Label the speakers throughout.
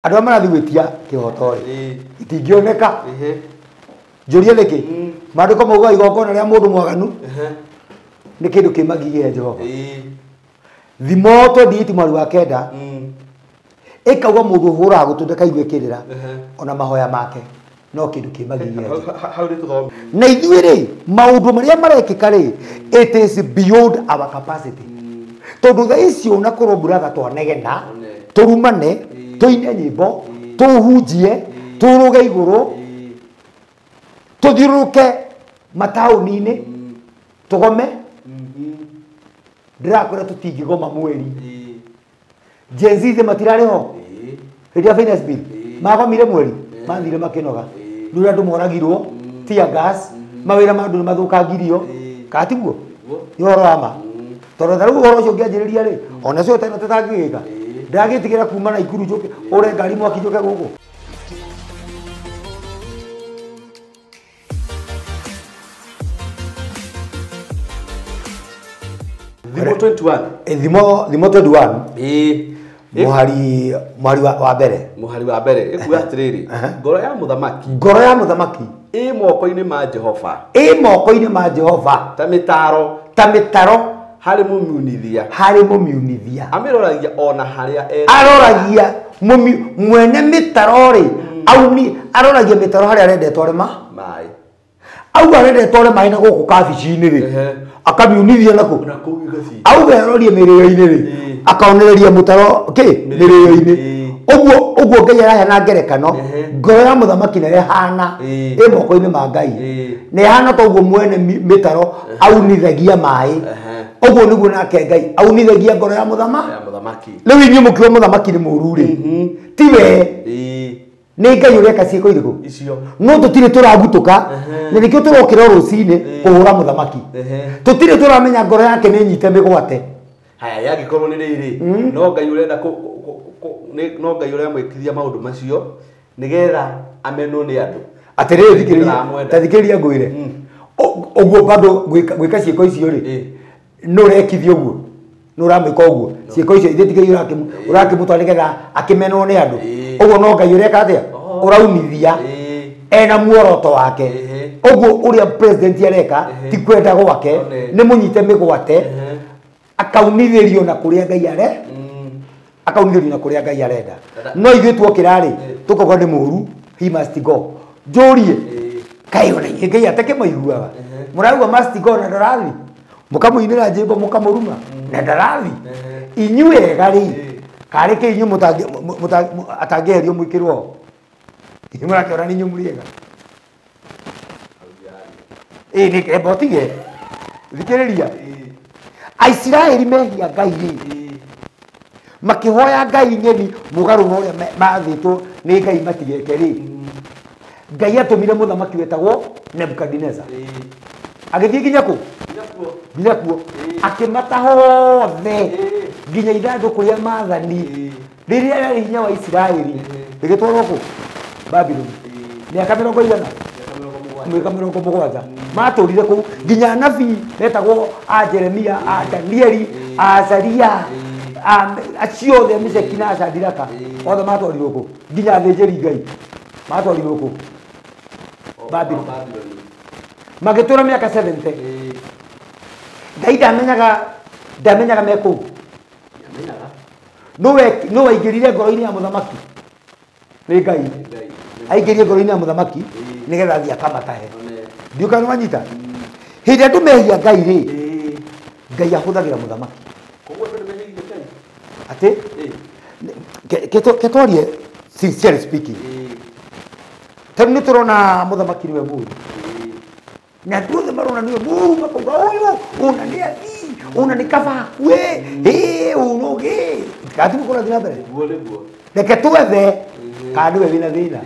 Speaker 1: Andũ arĩa marathiĩ gwĩtia kĩhoto rĩ itingĩoneka. Njũrie nĩkĩ? Maandĩko maugaga igongona rĩa mũndũ mwaganu nĩ kĩndũ kĩ magigi he Jehova. Thimo 28 mweri wa 9 ĩkauga mũndũ ũhũraga gũtũ ndakaigue kĩrĩra ona mahoya make no kĩndũ kĩ magigi he Jehova.
Speaker 2: Hau nĩ tũthome.
Speaker 1: Na ithuĩ rĩ maũndũ marĩa marekĩka rĩ it is beyond our capacity. Tondũ thaa icio na korwo mburaga twanegena tũrumane tũine nyĩmbo tũhunjie tũrũge igũrũ tũthiũrũrũke mataũni-inĩ tũgome. Ndĩrakwĩra tũtingĩgoma mweri. Gen Z matirarĩ ho hĩndĩ ya finance bill magomire mweri mathire makĩnoga. Nĩ ũrĩa andũ moragirwo tear gas mawĩra ma andũ nĩ mathũkangirio kana tiguo? Nĩ ũhoro wa ma. Tondũ ta rĩu ũhoro ũcio ũngĩanjĩrĩria rĩ ona cio teno tũtangĩgĩka. Ndagĩtigĩra kuma na Ikuru njũke ũre ngari mwaki njũke gũkũ.
Speaker 2: Thimo 21.
Speaker 1: Thimo 21. Mũhari wa mbere.
Speaker 2: Mũhari wa mbere ĩkuga atĩrĩrĩ, ngoro ya mũthamaki.
Speaker 1: Ngoro ya mũthamaki
Speaker 2: ĩ moko-inĩ ma Jehova.
Speaker 1: Ĩ moko-inĩ ma Jehova.
Speaker 2: Ta mĩtaro.
Speaker 1: Ta mĩtaro.
Speaker 2: Harĩ mũmiunithia.
Speaker 1: Harĩ mũmiunithia.
Speaker 2: Amĩroragia ona harĩa e.
Speaker 1: Aroragia mwene mĩtaro rĩ auni aroragia mĩtaro harĩa arenda ĩtware ma
Speaker 2: maĩ.
Speaker 1: Auga arenda ĩtware maĩ na gũkũ kabici-inĩ rĩ akamiunithia nakũ. Auga arorie mĩrĩo-inĩ rĩ akaonereria mũtaro kĩ mĩrĩo-inĩ. Ũguo ũguo Ngai araheana ngerekano ngoro ya mũthamaki nĩ ĩhana ĩ moko-inĩ ma Ngai. Nĩ ĩhana ta ũguo mwene mĩtaro aunithagia maĩ. Ũguo nĩguo nake Ngai aunithagia ngoro ya mũthamaki. Rĩu inyuĩ mũkiuga mũthamaki nĩ mũũru rĩ ti we nĩ Ngai ũreka ciĩko irĩkũ
Speaker 2: icio.
Speaker 1: No tũtirĩ tũragutũka na nĩkĩo tũrokĩra rũcinĩ kũhũra mũthamaki. Tũtirĩ tũramenya ngoro yake nĩ nyite mĩgwate.
Speaker 2: Haya yangĩkorwo nĩ rĩrĩ no Ngai ũrenda no Ngai ũramwĩkithia maũndũ macio nĩgetha amenwo nĩ andũ.
Speaker 1: Atĩrĩrĩ thikĩrĩria ta thikĩrĩria ngwĩre ũguo bado gwĩka ciĩko icio rĩ no ũrekithia ũguo no ũramwĩka ũguo ciĩko icio ithe tiga ũrakĩmũtwara nĩgetha akĩmenwo nĩ andũ. Ũguo no Ngai ũreka atĩa? Ũraunithia ena muoroto wake. Ũguo ũrĩa president areka ti kwenda gwake nĩ mũnyite mĩgwate akaunithĩrio na kũrĩa Ngai are akaunithĩrio na kũrĩa Ngai arenda. No ithuĩ tuokĩra rĩ tũkauga nĩ mũũru, he must go. Njũrie kaĩ ona inyuĩ Ngai atakĩmũiguaga mũrauga must go na ndarathi mũkamũinĩra njĩmbo mũkamũruma na ndarathi. Inyuĩ ega rĩ karĩ kĩ inyuĩ atangĩeherio mwĩkĩrwo ho? Inyuĩ mũrakĩona nĩ inyuĩ mũrĩ ega. Ĩ nĩ eba ũtige thikĩrĩria. Aisiraeli mehia Ngai rĩ makĩhoya Ngai ng'eni mũgarũ na ũrĩa mathĩtwo nĩ Ngai matigeke rĩ Ngai atũmire mũthamaki wetagwo Nebukadineza agĩthiĩ nginya kũ? Nginya kuo akĩmataha othe nginya ithandũkũ rĩa maathani rĩrĩa rĩarĩ hinya wa Isiraeli rĩgĩtwarwo kũ? Babuloni. Mĩaka mĩrongo igana mĩaka mĩrongo mũgwanja matũrire kũu nginya anabii metagwo a Jeremia a Danieli a Azaria acio othe Meshaki na Shadiraka othe matwarirwo kũ? Nginya athĩnjĩri Ngai matwarirwo kũ? Babuloni. Magĩtũra mĩaka 70. Ngai ndamenyaga me kũu. No waingĩrire ngoro-inĩ ya mũthamaki nĩ Ngai aingĩrie ngoro-inĩ ya mũthamaki nĩgetha athiĩ akamatahe. Ndiũĩ kana nĩwanyita. Hĩndĩ ĩrĩa andũ mehia Ngai rĩ Ngai ahũthagĩra mũthamaki. Atĩ ketwarie sincerely speaking tondũ nĩ tũrona mũthamaki nĩwe mũũru na andũ othe marona nĩwe mũũru makauga ũyũ ũna nĩ athii ũna nĩ kaba akue ĩ ũũ no gĩ kana tiguo kũrathiĩ na mbere. Reke twethe kana nĩwe wĩna thĩna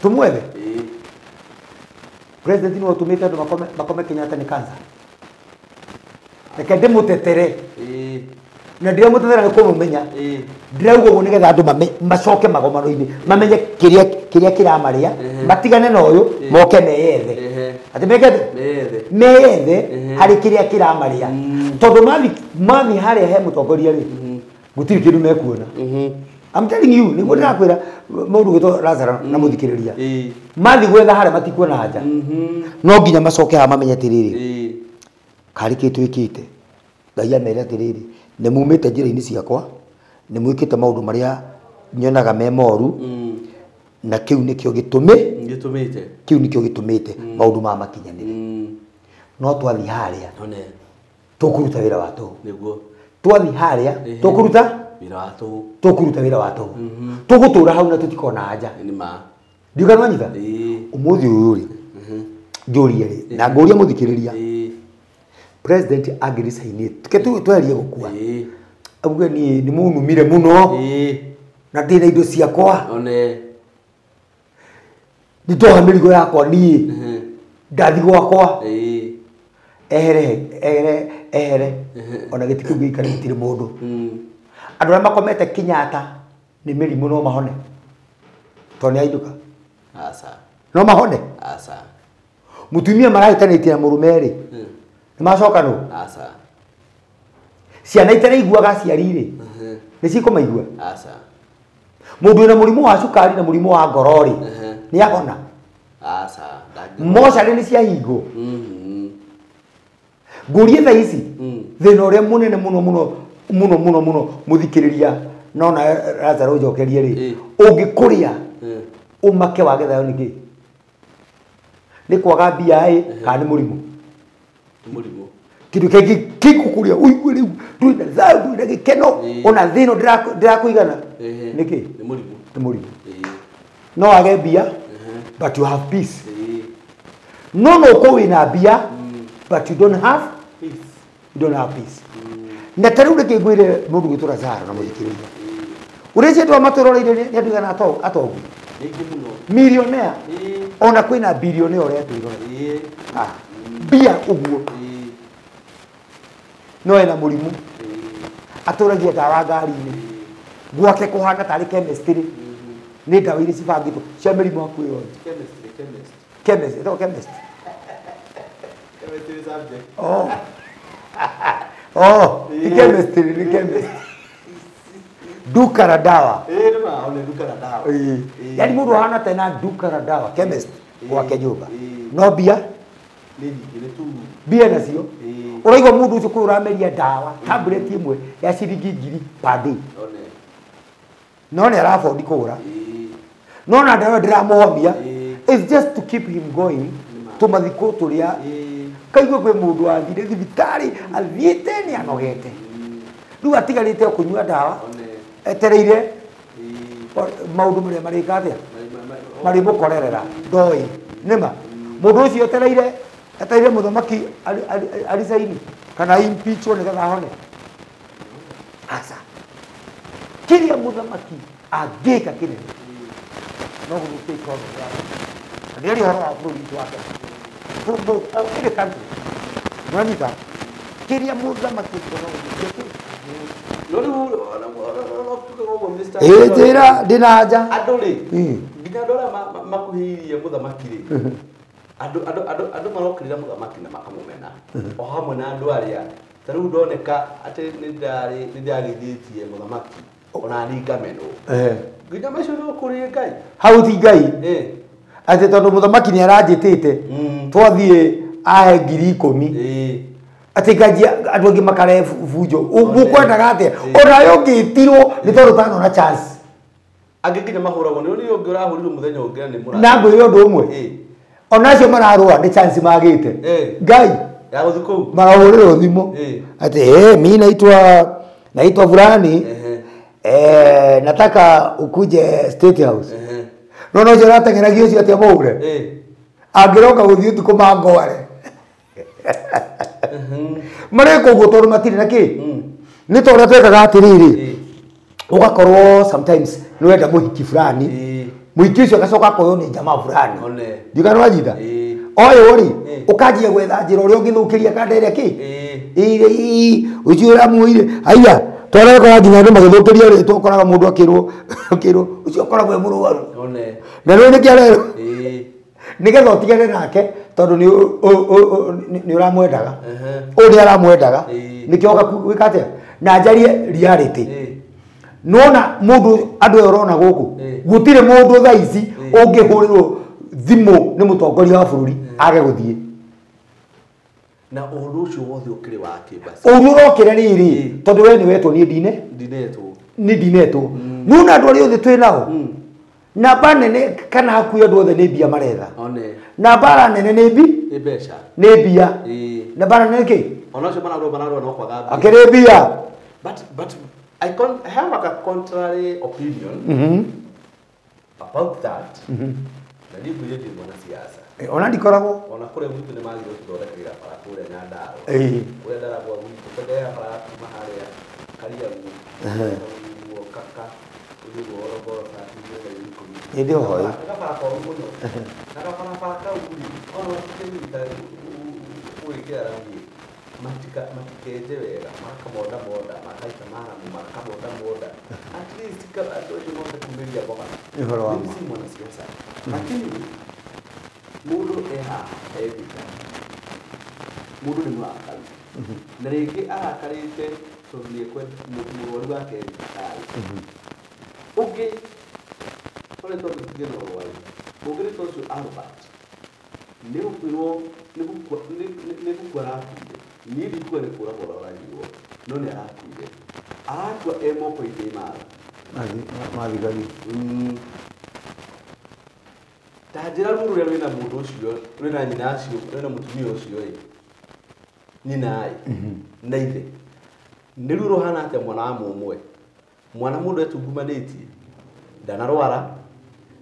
Speaker 1: tũmwethe. President nĩwe ũtũmĩte andũ makome Kenyatta nĩ cancer. Reke ndĩmũtetere na ndiramũtetera nĩ kũmũmenya ndĩrauga ũguo nĩgetha andũ macoke magomano-inĩ mamenye kĩrĩa kĩramarĩa matigane na ũyũ moke meyethe. Atĩ meke atĩa? Meyethe harĩ kĩrĩa kĩramarĩa tondũ mathi harĩa he mũtongoria rĩ gũtirĩ kĩndũ mekuona. I'm telling you niguo ndirakwira mundu gwitwo Lazaro na muthikiriria mathi gwetha haria matikuona anja no nginya macoke haha mamenye atiriri kari ki twikite Ngai amere atiriri ni mumite njira-ini ciakwa ni mwikite maundu maria nyonaga me moru na kiu nikio gitumite kiu nikio gitumite maundu ma makinyanire no twathi haria tukuruta wira wa tu
Speaker 2: niguo
Speaker 1: twathi haria tukuruta
Speaker 2: wira wa tu
Speaker 1: tukuruta wira wa tu tugutura hau na tutikona anja
Speaker 2: ni ma
Speaker 1: ndiuga nwanyita umuthi uyu ri njurie ri na ngurie muthikiriria president angiricaini ke twerie gukua auge ni ni munumire muno na ndina indo ciakwa
Speaker 2: one
Speaker 1: nditoha mirigo yakwa ni ndathi gwakwa ehere ehere ehere ona giti kiu gĩikare gĩtirĩ mũndũ andũ arĩa makomete Kenyatta nĩ mĩrimũ no mahone tondũ nĩ ainũka
Speaker 2: aca
Speaker 1: no mahone
Speaker 2: aca
Speaker 1: mũtumia marahĩtanĩtie na mũrũme rĩ nĩ macoka nũ
Speaker 2: aca
Speaker 1: ciana itaraiguaga aciari rĩ nĩ cikũmaigua
Speaker 2: aca
Speaker 1: mũndũ wĩna mũrimũ wa cukari na mũrimũ wa ngoro rĩ nĩ ahona
Speaker 2: aca
Speaker 1: mocarĩ nĩ ciahingwo ngurie thaa ici thĩna ũrĩa mũnene mũno mũno mũno mũno mũno mũthikĩrĩria no na Lazaro njokerie rĩ ũngĩkũrĩa ũmake wage thayũ nĩkĩ nĩ kwaga mbia ĩ kana nĩ mũrimũ kĩndũ kĩngĩ kĩngũkũrĩa ũigue rĩu ndũrĩ na thayũ ndũrĩ na gĩkeno ona thĩna ndĩrakũigana nĩkĩ nĩ mũrimũ no wage mbia but you have peace no no ũkorwo wĩna mbia but you don't have
Speaker 2: peace.
Speaker 1: You don't have peace. Na tariu reke ngwire mundu gwitwo Lazaro na muthikiriria uria ciandu maturoreire ni andu igana atongu millionaire ona kwina billionaire uria twirore mbia uguo no ena murimu aturagia ndawa ngari-ini gwake kuhana tari chemistry ni ndawa iria cibangitwo cia mirimu hakuhi yothe chemist ĩtagwo chemist.
Speaker 2: Chemistry subject.
Speaker 1: Oh. Oh, ni chemistry, ni chemist. Duka la dawa.
Speaker 2: Eh, nima, ole duka la dawa.
Speaker 1: Eh. Yaani mundu hana tena duka la dawa, chemist gwake nyumba. No bia
Speaker 2: ni nyingine tu.
Speaker 1: Bia nacio. Uraigua mundu ucio kurameria dawa, tablet imwe ya ciringi 1000 per day. No ni arabondi kugura. No na dawa ndiramuhomia. It's just to keep him going. Tumathiko turia kaigua kwi mundu athire thibitari athiite ni anogete riu atigarite kunyua ndawa etereire maundu maria marika atia marimukorerera ndoi nima mundu ucio etereire etereire muthamaki aricaini kana impeachwo nigetha ahone aca kiria muthamaki angika kinene no guthukia economy yake na nĩ ũhoro wa bũrũri witũ wa Kenya any country nĩwanyita kĩrĩa mũthamaki ĩ njĩra ndĩna anja
Speaker 2: andũ rĩ nginya andũ arĩa makuhĩrĩirie mũthamaki rĩ andũ marokĩrĩra mũthamaki na makamũmena o hamwe na andũ arĩa ta rĩu ndoneka atĩ nĩ ndĩrarĩithĩtie mũthamaki ona niĩ ngamenwo nginya macio no kũrĩ Ngai
Speaker 1: hau ti Ngai atĩ tondũ mũthamaki nĩ aranjĩtĩte twathiĩ ahe 10,000 atĩ nganjia andũ angĩ makare bunjo mũkwendaga atĩa onawe ũngĩtirwo nĩ tondũ tanona chance
Speaker 2: angĩ nginya mahũragwo nĩ ũrĩa ũngĩ ũrahũrirwo mũthenya ũngĩ na nĩ mũrata
Speaker 1: na ngwĩre ũndũ ũmwe ona acio mararũa nĩ chance magĩte Ngai
Speaker 2: ya gũthiĩ kũu
Speaker 1: marahũrĩrwo thimũ atĩ mi naitwa fulani nataka ukuje State House no no ũcio ũrateng'eragia ũcio atĩa mũhure angĩroka gũthiĩ ũtukũ mangware mareka ũguo tondũ matirĩ na kĩ nĩ ta ũrĩa twekaga atĩrĩrĩ ũgakorwo sometimes nĩ wenda mũhiki fulani mũhiki ũcio agacoka akoywo nĩ jamaa fulani ndiũka nĩ wanyita oyũ rĩ ũkanjia gwetha njĩra ũrĩa ũngĩthũkĩria kanda ĩrĩa kĩ ũcio ũramuoire haiya twarekora nginya andũ magĩthũkĩria rĩtwa ũkoraga mũndũ akĩrwo akĩrwo ũcio ũkoragwo e mũrwaru na rĩu nĩkĩ arerwo nĩgetha ũtigane nake tondũ nĩ ũramwendaga ũyũ nĩ aramwendaga nĩkĩo gwĩka atĩa na njarie reality Nona mundu andu aya urona guku gutire mundu thaa ici ungihurirwo thimu ni mutongoria wa bururi age guthie
Speaker 2: na uhoro ucio wothe ukiri wa kibasi
Speaker 1: uru urokire riri tondu we ni wetwo ni ndine
Speaker 2: ndinetwo
Speaker 1: ni ndinetwo nuna andu aria othe twi nao namba nene kana hakuhi andu othe ni mbia maretha na mbara nene ni mbi
Speaker 2: ni mbeca
Speaker 1: ni mbia na mbara nene ki
Speaker 2: ona ucio mararũa no kwaga mbia
Speaker 1: akiri mbia
Speaker 2: but I have like a contrary opinion about that. Na ni ngwire ndi mwanasiasa.
Speaker 1: Ona ndikoragwo
Speaker 2: ona kure gwitu ni magire guthondekagĩra bara kũrĩa Nyandarua. Kũrĩa Ndaragwa gwitũ kwenderea bara kuma harĩa Kariamu kaka ũguo Orogoro saa
Speaker 1: ĩndĩ ohoyo
Speaker 2: gabara koru mũno na gabarabara kau rĩ ona matikĩnyita gwĩkĩra rami matikenje wega makamonda monda makaita maramu makamonda monda at least andũ acio mahote kumĩria mboga.
Speaker 1: Ũhoro wa
Speaker 2: ma si mwanasiasa lakini mundu e haha e Thika mundu nĩ mũrakaru na rĩngĩ arakarĩte tondũ nĩ mũrwaru wake thibitarĩ ũngĩ ũrĩa tondũ tige na ũrwaru ũngĩ nĩ tondũ ũcio Albert nĩ gũkuĩrwo nĩ gũkua arakuire niĩ ndikuga nĩ kũragwo aroragirwo no nĩ arakuire arakua e moko-inĩ
Speaker 1: mathigari
Speaker 2: ta njĩra ruo rũrĩa rwĩna mũndũ ũcio rwĩna nyina acio rwĩna mũtumia ũcio ĩ nyina ĩ na ithe nĩ ruo rũhana atĩa mwana wa mũmwe mwana mũndũ etungumanĩtie ndanarwara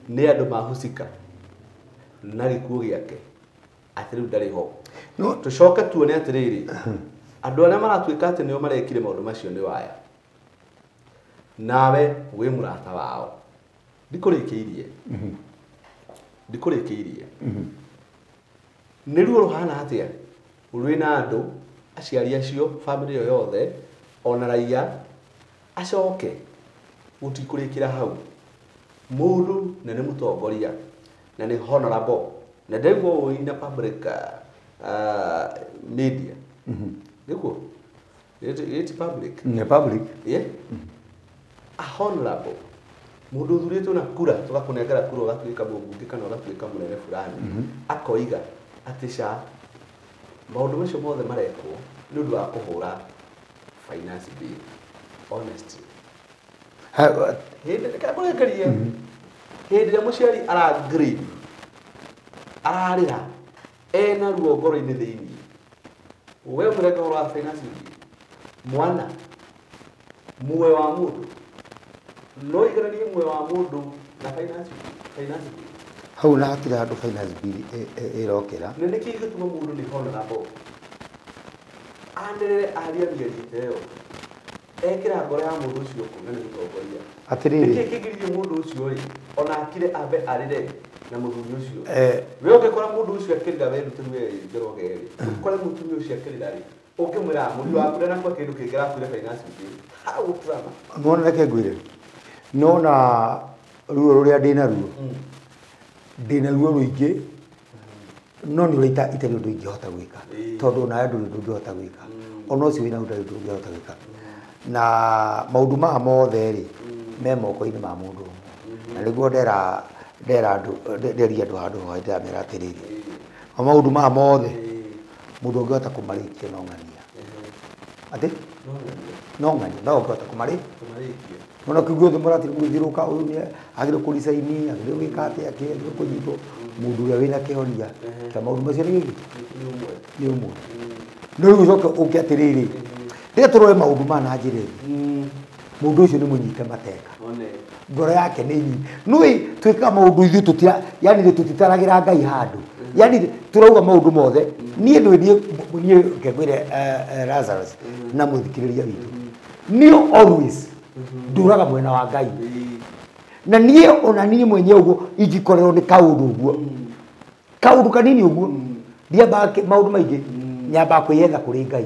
Speaker 2: nĩ andũ mahusika na gĩkuũ gĩake atĩ rĩu ndarĩ ho tũcoke tuone atĩrĩrĩ andũ arĩa maratuĩka atĩ nĩo marekire maũndũ macio nĩ waya nawe wĩ mũrata wao ndikũrĩkĩirie nĩ ruo rũhana atĩa rwĩna andũ aciari acio bamĩrĩ ĩyo yothe ona raia acoke gũtikũrĩkĩra hau mũndũ na nĩ mũtongoria na nĩ honorable na ndaigua ũũ ina public media nĩguo it's public
Speaker 1: nĩ public
Speaker 2: yeah a honorable mundu ũthurĩtwo na kura tũgakũnengera kura ũgatuĩka mũmbunge kana ũgatuĩka mũnene fulani akoiga atĩ ca maũndũ macio mothe marekwo nĩ ũndũ wa kũhũra finance bill honestly hĩndĩ kũrekerie hĩndĩ ĩrĩa mũciari ara-grieve ararĩra ena ruo ngoro-inĩ thĩinĩ we ũmũreka ũhoro wa finance bill mwana muoyo wa mũndũ no igananie muoyo wa mũndũ na finance bill
Speaker 1: hau na hatirĩ handũ finance bill ĩrokĩra
Speaker 2: na nĩkĩ gĩtũma mũndũ nĩ honorable anĩrĩre arie mĩario ta ĩyo ekĩra ngoro ya mũndũ ũcio kũ na nĩ mũtongoria
Speaker 1: atĩrĩrĩ
Speaker 2: nĩkĩ kĩngĩgiria mũndũ ũcio rĩ ona akire ambe arĩre na mũthuri ũcio we ũngĩkora mũndũ ũcio akĩrĩra we rute we Njoroge rĩ ũkore mũtumia ũcio akĩrĩra rĩ ũngĩmwĩra mũriũ waku ndanakua kĩndũ kĩngĩ arakuire finance bill hau drama
Speaker 1: nona reke ngwĩre nona ruo rũrĩa ndĩna ruo ndĩna ruo rũingĩ no nĩ ũrĩa itarĩ ũndũ ingĩhota gwĩka tondũ onawe ndũrĩ ũndũ ũngĩhota gwĩka ona ũcio wĩna ndũrĩ ũndũ ũngĩhota gwĩka na maũndũ maya mothe rĩ me moko-inĩ ma mũndũ ũmwe na nĩguo ndera andũ nderia andũ handũ ho ndĩramera atĩrĩrĩ o maũndũ maya mothe mũndũ ũngĩhota kũmarĩkia no ng'ania atĩ no ng'ania no ũngĩhota kũmarĩkia nona kĩu gĩothe mũrathiĩ mũgĩthiũrũrũka ũyũ nĩ agĩrĩirwo kũricaini agĩrĩirwo gwĩka atĩa agĩrĩirwo kũnyitwo mũndũ ũrĩa wĩna kĩhonia kĩa maũndũ macio nĩ gĩkĩ nĩ ũmwe no rĩu ũcoke ũke atĩrĩrĩ rĩrĩa tũrore maũndũ maya na njĩra ĩngĩ mũndũ ũcio nĩ mũnyite mateka ngoro yake nĩ nyinyi nũĩ twĩkaga maũndũ ithuĩ tũtira yani tũtitaragĩra Ngai handũ yani tũrauga maũndũ mothe niĩ nĩ niĩ ngwĩre Lazarus na mũthikĩrĩria witũ niĩ always ndũraga mwena wa Ngai na niĩ ona niĩ mwenyewe ũguo ingĩkorerwo nĩ kaũndũ ũguo kaũndũ kanini ũguo ndiambaga maũndũ maingĩ nyambaga kwĩyetha kũrĩ Ngai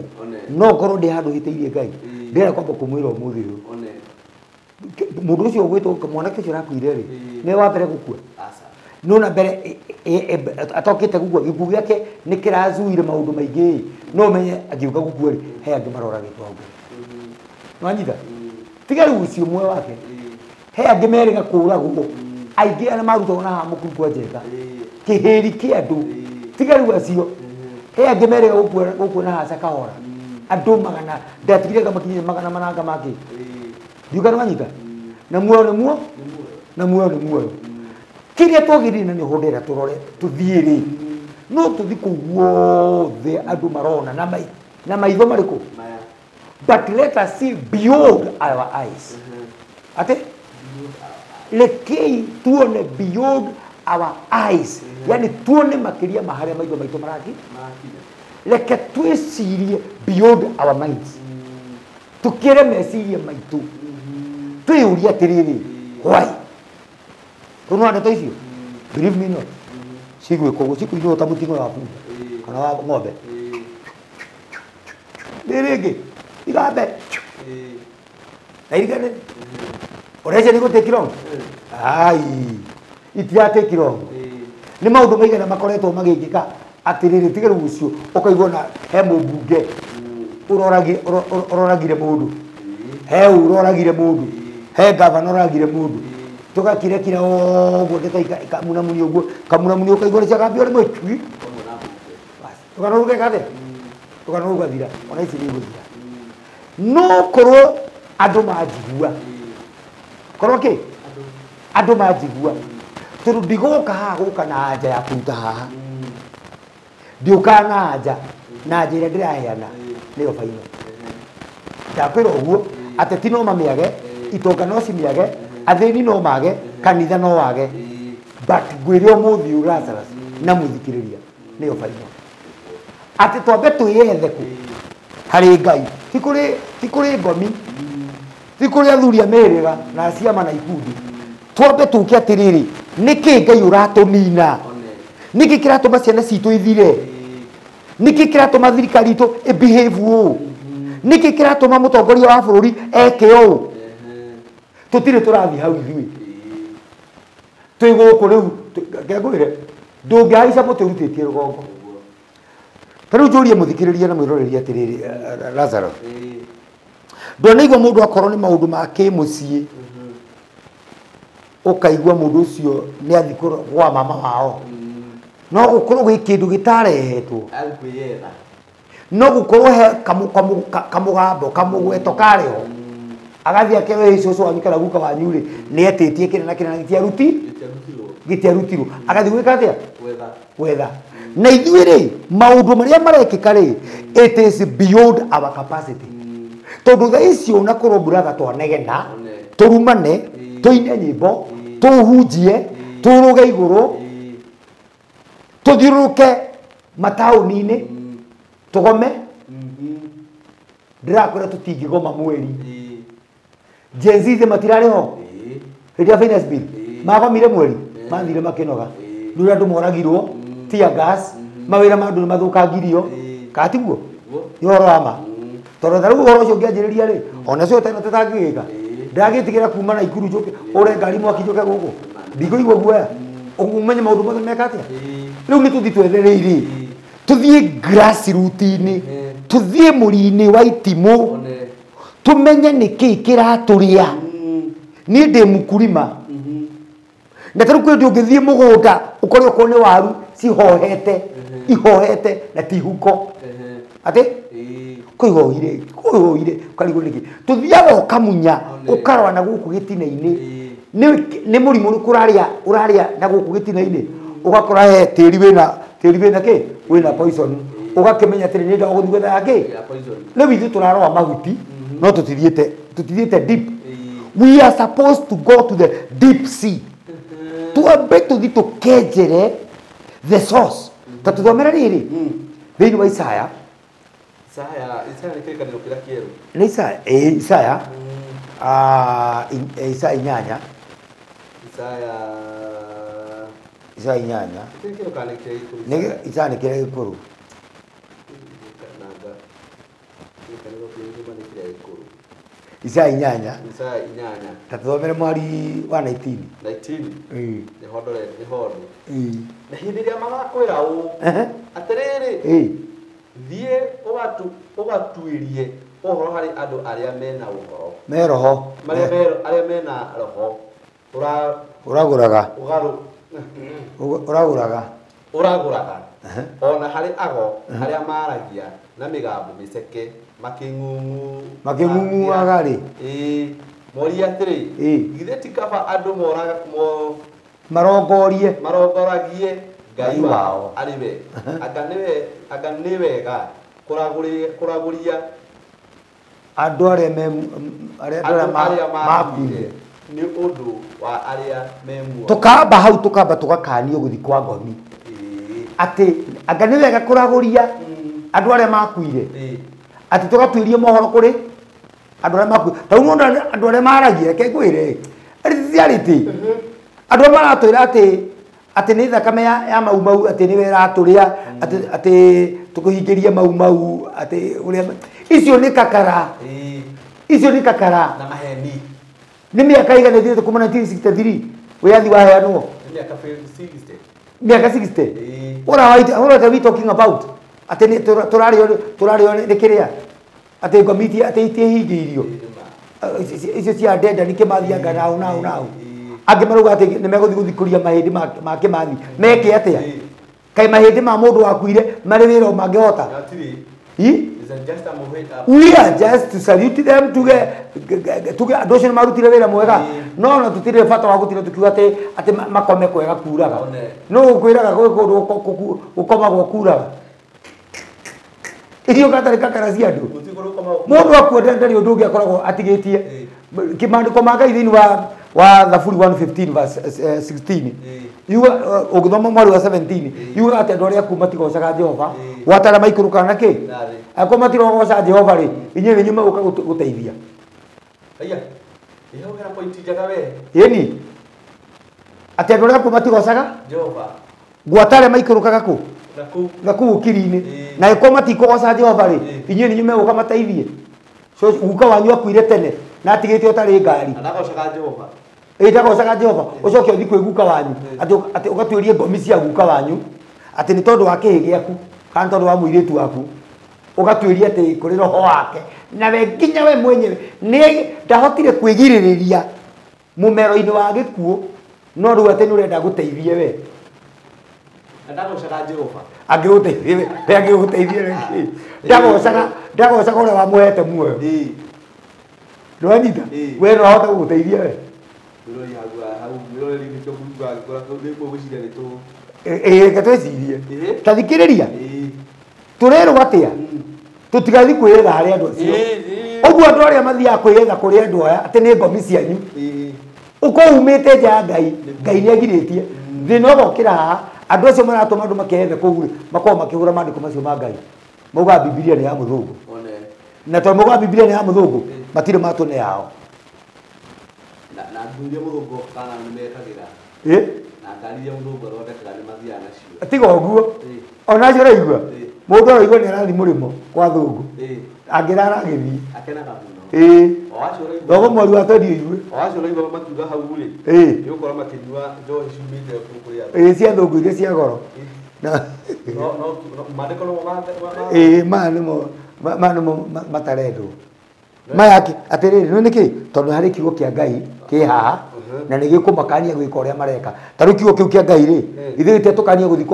Speaker 1: no ngorwo ndĩ handũ hĩtĩirie Ngai ndĩrenda kwamba kũmwĩra ũmũthĩ ũyũ mũndũ ũcio ũgwĩtwo mwanake ũcio ũrakuire rĩ nĩwe wa mbere gũkua no na mbere atokĩte gũkua gĩkuũ gĩake nĩ kĩrazuire maũndũ maingĩ no ũmenye angĩũka gũkua rĩ he angĩ maroragĩtwo hau mbere nĩwanyita Tiga rĩu ũcio muoyo wake. He angĩ merĩga kũragwo. Aingĩ arĩa marutagwo na haha mũkuru kwa Njenga. Kĩhĩri kĩa andũ. Tiga rĩu acio. He angĩ merĩga gũkua na haha Kahora. Andũ magana ndatigire ngamakinyia magana mananga make. Ndiuga nĩ wanyita? Na muoyo nĩ muoyo? Na muoyo nĩ muoyo. Kĩrĩa twagĩrĩire na nĩho ndĩrenda tũrore tũthiĩ rĩ. No tũthiĩ kũu guothe andũ marona na maitho marĩkũ? But let us see beyond our eyes. Ate? Rekei tuone beyond our eyes. Yani tuone makĩria ma harĩa maitho maitũ maraki. Reke twĩcirie beyond our minds. Tũkĩre meciria maitũ. Twĩyũrie atĩrĩrĩ, why? Rũno ndeto icio? Believe me not. Cigwĩkwo ũguo, cikũinwo ta mũting'o wa bunda kana wa ng'ombe. Nĩ rĩngĩ igambe na irigane. Ũrecia nĩ gũtake long? Ai, itiratake long. Nĩ maũndũ maigana makoretwo magĩkĩka atĩrĩrĩ, tiga rĩu ũcio ũkaigua na he mũmbunge ũroragire mũndũ, he ũroragire mũndũ, he gavana ũroragire mũndũ, tũgakirekira ũguo ndeto ikamunamunia ũguo, kamunamunia ũkaigua nĩ ciagambio rĩmwe cui. Rũgano rũgeka atĩa? Rũgano rũgathira, ona ici nĩ igũthira. No korwo andũ manjigua, korwo kĩ? Andũ manjigua, tondũ ndigũka haha gũka na anja ya kũruta haha. Ndiũkaga na anja, na anja ĩrĩa ndĩraheana nĩyo baino. Ndakwĩra ũguo, ateti no mamĩage, itonga no cimĩage, athĩni no mage, kanitha no wage. But ngwĩre ũmũthĩ ũyũ Lazarus na mũthikĩrĩria nĩyo baino. Atĩ twambe twĩyethe kũ harĩ Ngai, ti kũrĩ ngomi, ti kũrĩ athuri a mĩhĩrĩga na ciama na ikundi. Twambe tũke atĩrĩrĩ, nĩkĩ Ngai ũratũnina? Nĩkĩ kĩratũma ciana citũ ithire? Nĩkĩ kĩratũma thirikari itũ ĩbehave ũũ? Nĩkĩ kĩratũma mũtongoria wa bũrũri eke ũũ? Tũtirĩ tũrathiĩ hau ithuĩ. Twĩ gũkũ rĩu, ngwĩre, ndũngĩhaica mũtĩ ũrutĩtie rũgongo. Ta rĩu njũrie mũthikĩrĩria na mwĩroreri atĩrĩrĩ, Lazarus. Ndwanaigua mũndũ akorwo nĩ maũndũ ma kĩmũciĩ, ũkaigua mũndũ ũcio nĩ athiĩ kwa mama wao. No gũkorwo gwĩ kĩndũ gĩtarehetwo. No gũkorwo he kamũgambo, kamũgweto karĩ ho. Agathiĩ akerwo ĩ cũcũ wanyu kana guka wanyu rĩ, nĩ etĩtie kĩna na kĩna na gĩtiarutirwo. Agathiĩ gwĩka atĩa? Gwetha. Na ithuĩ rĩ, maũndũ marĩa marekĩka rĩ, it is beyond our capacity. Tondũ thaa icio ona korwo brother twanegena, tũrumane, tũine nyĩmbo, tũhunjie, tũrũge igũrũ, tũthiũrũrũke mataũni-inĩ, tũgome. Ndĩrakwĩra tũtingĩgoma mweri. Gen Z matirarĩ ho hĩndĩ ya finance bill, magomire mweri, mathire makĩnoga. Nĩ ũrĩa andũ moragirwo, tear gas, mawĩra ma andũ nĩ mathũkangirio, kana tiguo? Nĩ ũhoro wa ma. Tondũ ta rĩu ũhoro ũcio ũngĩanjĩrĩria rĩ, ona cio teno tũtangĩgĩka. Ndagĩtigĩra kuma na Ikuru njũke, ũre ngari mwaki njũke gũkũ. Ndikũigua guoya. Ũmenye maũndũ mothe meka atĩa? Rĩu nĩ tũthiĩ twethereire. Tũthiĩ grassroots-inĩ, tũthiĩ mũri-inĩ wa itimũ, tũmenye nĩkĩĩ kĩratũrĩa. Niĩ ndĩ mũkulima. Na ta rĩu kwĩ hĩndĩ ũngĩthiĩ mũgũnda ũkore okorwo nĩ waru cihohete, ihohete na ti huko. Atĩ? Kũihohire, kũihohire, ũkarigwo nĩkĩ. Tũthiaga ũkamunya, ũkarora na gũkũ gĩtina-inĩ. Nĩ mũrimũ ũrĩkũ ũrarĩa na gũkũ gĩtina-inĩ? Ũgakora he tĩri wĩna, tĩri wĩna kĩ? Wĩna poison. Ũgakĩmenya atĩrĩ, nĩ ndawa gũthiĩ gwetha ya kĩ? Rĩu ithuĩ tũrarora mahuti, no tũtithiĩte deep. We are supposed to go to the deep sea. Twambe tũthiĩ tũkenjere the source. Ta tũthomere rĩrĩ, thĩinĩ wa Isaya.
Speaker 2: Isaya nĩ kĩrĩkanĩro kĩrĩa kĩerũ.
Speaker 1: Nĩ Isaya, ĩĩ, Isaya. Isaya inyanya.
Speaker 2: Isaya.
Speaker 1: Isaya inyanya.
Speaker 2: Kĩrĩa kĩerũ kana nĩ kĩrĩa gĩkũrũ?
Speaker 1: Nĩ Isaya nĩ kĩrĩa gĩkũrũ. Isaya inyanya.
Speaker 2: Isaya inyanya.
Speaker 1: Ta tũthomere mweri wa 19.
Speaker 2: 19.
Speaker 1: Ĩĩ.
Speaker 2: Nĩ ho ndore, nĩ ho ndĩ.
Speaker 1: Ĩĩ.
Speaker 2: Na hĩndĩ ĩrĩa magakwĩra ũũ, atĩrĩrĩ,
Speaker 1: Ĩĩ.
Speaker 2: thiĩ ũgatuĩrie Ũhoro harĩ andũ arĩa mena ũhoro.
Speaker 1: Me roho.
Speaker 2: Arĩa mena roho.
Speaker 1: Ũragũraga. Ũragũraga.
Speaker 2: Ũragũraga. Ona harĩ ago arĩa maragia na mĩgambo mĩceke makĩng'ung'u.
Speaker 1: Makĩng'ung'uaga rĩ.
Speaker 2: Ĩĩ. Morie atĩrĩ. Githĩ ti kaba andũ
Speaker 1: marongorie.
Speaker 2: Marongoragie Ngai wao arĩ we. Anga nĩ wega kũragũria
Speaker 1: andũ arĩa makuire
Speaker 2: nĩ ũndũ wa arĩa me muoyo.
Speaker 1: Tũkamba hau tũkamba tũgakanio gũthiĩ kwa ngomi. Atĩ anga nĩ wega kũragũria andũ arĩa makuire. Atĩ tũgatuĩria mohoro kũrĩ andũ arĩa makuire. Ta rĩu andũ arĩa maragia reke ngwĩre reality. Andũ arĩa maratwĩra atĩ atĩ nĩ thakame ya mau mau atĩ nĩwe ĩratũrĩa atĩ tũkũhingĩria mau mau atĩ ũrĩa icio nĩ kakara. Icio nĩ kakara.
Speaker 2: Na maheni.
Speaker 1: Nĩ mĩaka igana ĩthirĩte kuma 1963 wĩyathi waheanwo.
Speaker 2: Nĩ mĩaka 60.
Speaker 1: Mĩaka 60. What are we talking about? Atĩ nĩ tũrarĩo nĩ kĩrĩa? Atĩ ngomi atĩ itiĩhingĩirio. Icio cia ndenda nĩ kĩmathianga nao nao nao. Angĩ marauga atĩ nĩ megũthiĩ gũthikũria mahĩndĩ ma Kĩmathi. Meke atĩa? Kaĩ mahĩndĩ ma mũndũ wakuire marĩ wĩra mangĩhota? We are just to salute them tuge andũ acio nĩ marutire wĩra mwega. No no tũtirĩ bata wa gũtinda tũkiuga atĩ atĩ makome kwega kuraga. No ũkwĩraga gwĩ kũndũ gũkomagwo kuraga. Irio gatarĩ kakara cia andũ. Mũndũ akua ndarĩ ũndũ ũngĩ akoragwo atigĩtie. Kĩmaandĩko ma Ngai thĩinĩ wa Thaburi 115 verse 16. Yuga ũgĩthoma mweri wa 17 yuga atĩ andũ arĩa akuũ matigocaga Jehova gwata arĩa maikũrũkaga na kĩ angĩkorwo matirogoca Jehova rĩ inyuĩ nĩ inyuĩ megũka gũteithia. Ĩni atĩ andũ arĩa akuũ matigocaga
Speaker 2: Jehova
Speaker 1: gwata arĩa maikũrũkaga kũ na kũu ũkiri-inĩ na angĩkorwo matikũgoca Jehova rĩ inyuĩ nĩ inyuĩ megũka mateithie. Guka wanyu akuire tene na atigĩte ũtarĩ ngari.
Speaker 2: Ndagocaga Jehova.
Speaker 1: Ĩĩ ndagocaga Jehova. Ũcoke ũthiĩ kwĩ guka wanyu atĩ ũgatuĩrie ngomi cia guka wanyu atĩ nĩ tondũ wa kĩhĩ gĩaku kana tondũ wa mũirĩtu waku ũgatuĩria atĩ kũrĩ roho wake na we nginya we mwenyewe nĩ ndahotire kwĩgirĩrĩria mũmero-inĩ wa gĩkuũ no rĩu atĩ nĩ ũrenda gũteithie we.
Speaker 2: Ndagocaga Jehova.
Speaker 1: Angĩgũteithie we angĩgũteithie we ndagocaga ndagocaga ũrĩa wamũhete muoyo. Ndwanyita we no ahote gũgũteithia we. Reke twĩcirie ta thikĩrĩria tũrerwo atĩa tũtigathiĩ kwĩyetha harĩ andũ acio. Ũguo andũ arĩa mathiaga kwĩyetha kũrĩ andũ aya atĩ nĩ ngomi cianyu ũkorwo umĩte nja ya Ngai. Ngai nĩ agirĩtie thĩna ũgokĩra haha andũ acio maratũma andũ makeyethe kũu rĩ makorwo makĩhũra maandĩko macio ma Ngai. Maugaga Bibilia nĩ ya mũthũngũ. Na tondũ maugaga Bibilia nĩ ya mũthũngũ matirĩ matũ nĩ yao.
Speaker 2: Na nguo mũthũngũ kana nĩ mekagĩra. Na ngari iria mũthũngũ athondekaga nĩ mathiaga nacio.
Speaker 1: Tiga ũguo. Ona acio ũraigua. Mũndũ araigua nĩ arathiĩ mũrĩmo kwa thũngũ. Angĩrara agĩthiĩ.
Speaker 2: Akenaga mũno.
Speaker 1: Ĩĩ.
Speaker 2: O acio ũraigua.
Speaker 1: Thogo mweri wa twendi ũigue.
Speaker 2: O acio ũraigua makiuga hau rĩ. Nĩ ũgũkora makĩnyua njohi ciumĩte kũu kũrĩ andũ.
Speaker 1: Ĩĩ cia thũngũ iria cia goro.
Speaker 2: No maandĩko nĩmo
Speaker 1: Ĩĩ maya nĩmo maya nĩmo matarendwo. Maya atĩrĩrĩ nĩ nĩkĩ tondũ harĩ kiugo kĩa Ngai kĩ haha na nĩ gĩkũmakania gwĩka ũrĩa mareka. Ta rĩu kiugo kĩu kĩa Ngai rĩ ithuĩ tũkania gũthiĩ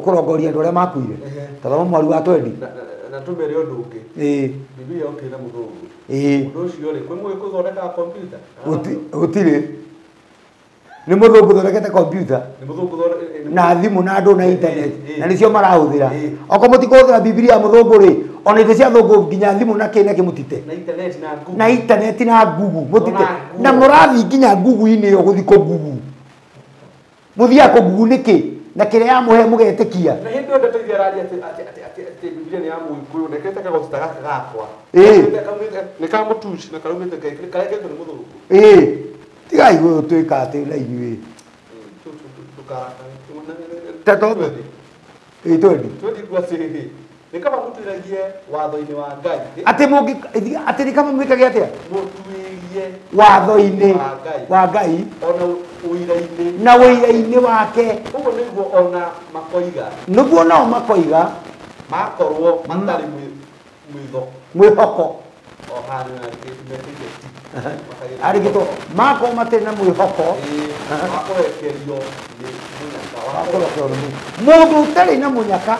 Speaker 1: kũrongoria andũ arĩa makuire. Ta thoma mweri wa twendi.
Speaker 2: Na tũmere ũndũ ũngĩ.
Speaker 1: Ĩĩ.
Speaker 2: Bibilia yokire na mũthũngũ.
Speaker 1: Ĩĩ.
Speaker 2: Mũndũ ũcio rĩ kwĩ mũgĩkũyũ ũthondekaga kompiuta?
Speaker 1: Gũtirĩ. Nĩ mũthũngũ ũthondekete kompiuta.
Speaker 2: Nĩ mũthũngũ
Speaker 1: na thimũ na andũ na internet na nĩcio marahũthĩra. Okorwo mũtikũhũthĩra Bibilia ya mũthũngũ rĩ ona indo cia thũngũ nginya thimũ na kĩ na kĩ mũtite.
Speaker 2: Na internet na Google.
Speaker 1: Na internet na Google mũtite. Na mũrathiĩ nginya Google-inĩ ĩyo gũthiĩ kũ Google. Mũthiaga kũ Google nĩkĩ? Na kĩrĩa yamũhe mũgetĩkia.
Speaker 2: Na hĩndĩ ĩyo ndeto iria araria atĩ Bibilia nĩ ya mũgĩkũyũ nekĩrĩte kagoti ta gaka gakwa. Nĩ ka mũtuci na karaumĩte kareketwo nĩ mũthũngũ.
Speaker 1: Ĩĩ. Tigai gũtuĩka atĩ na inyuĩ. Ta tondũ. Ĩĩ twendi.
Speaker 2: Twendi kwa atĩrĩrĩ. Nĩ kaba mũtuĩragie watho-inĩ wa Ngai.
Speaker 1: Atĩ mũngĩ atĩ nĩ kaba mwĩkage atĩa?
Speaker 2: Mũtuĩrie
Speaker 1: watho-inĩ wa Ngai
Speaker 2: ona ũira-inĩ
Speaker 1: na ũira-inĩ wake.
Speaker 2: Ũguo nĩguo ona makoiga.
Speaker 1: Nĩguo nao makoiga
Speaker 2: makorwo matarĩ mwĩtho.
Speaker 1: Mwĩhoko arigitwo makorwo matirĩ na mwĩhoko mũndũ ũtarĩ na mũnyaka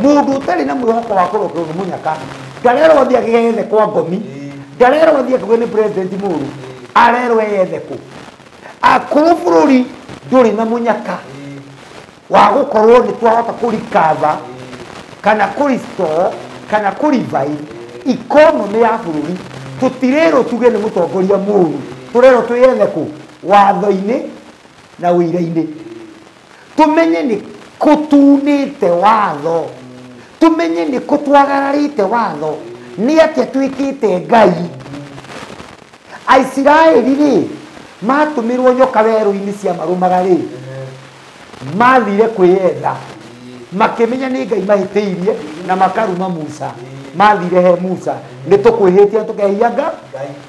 Speaker 1: mũndũ ũtarĩ na mwĩhoko wa kũrokerwo nĩ mũnyaka ndarerwo athiĩ akĩgethe kwa ngomi ndarerwo athiĩ akĩgwe nĩ president mũru arerwo eyethe kũ akorwo bũrũri ndũrĩ na mũnyaka wa gũkorwo nĩ twahota kũrikava kana kũrestore kana kũrevive economy ya bũrũri tũtirerwo tuge nĩ mũtongoria mũru tũrerwo twĩyethe kũ watho-inĩ na ũira-inĩ tumenye nĩ kũtunĩte watho tumenye nĩ kũ twagararĩte watho nĩ atĩa twĩkĩte Ngai. Aisiraeli rĩ matũmĩrwo nyoka werũ-inĩ ciamarũmaga rĩ mathire kwĩyetha makĩmenya nĩ Ngai mahĩtĩirie na makaruma Musa mathire he Musa nĩ tũkwĩhĩtia tũkehia nga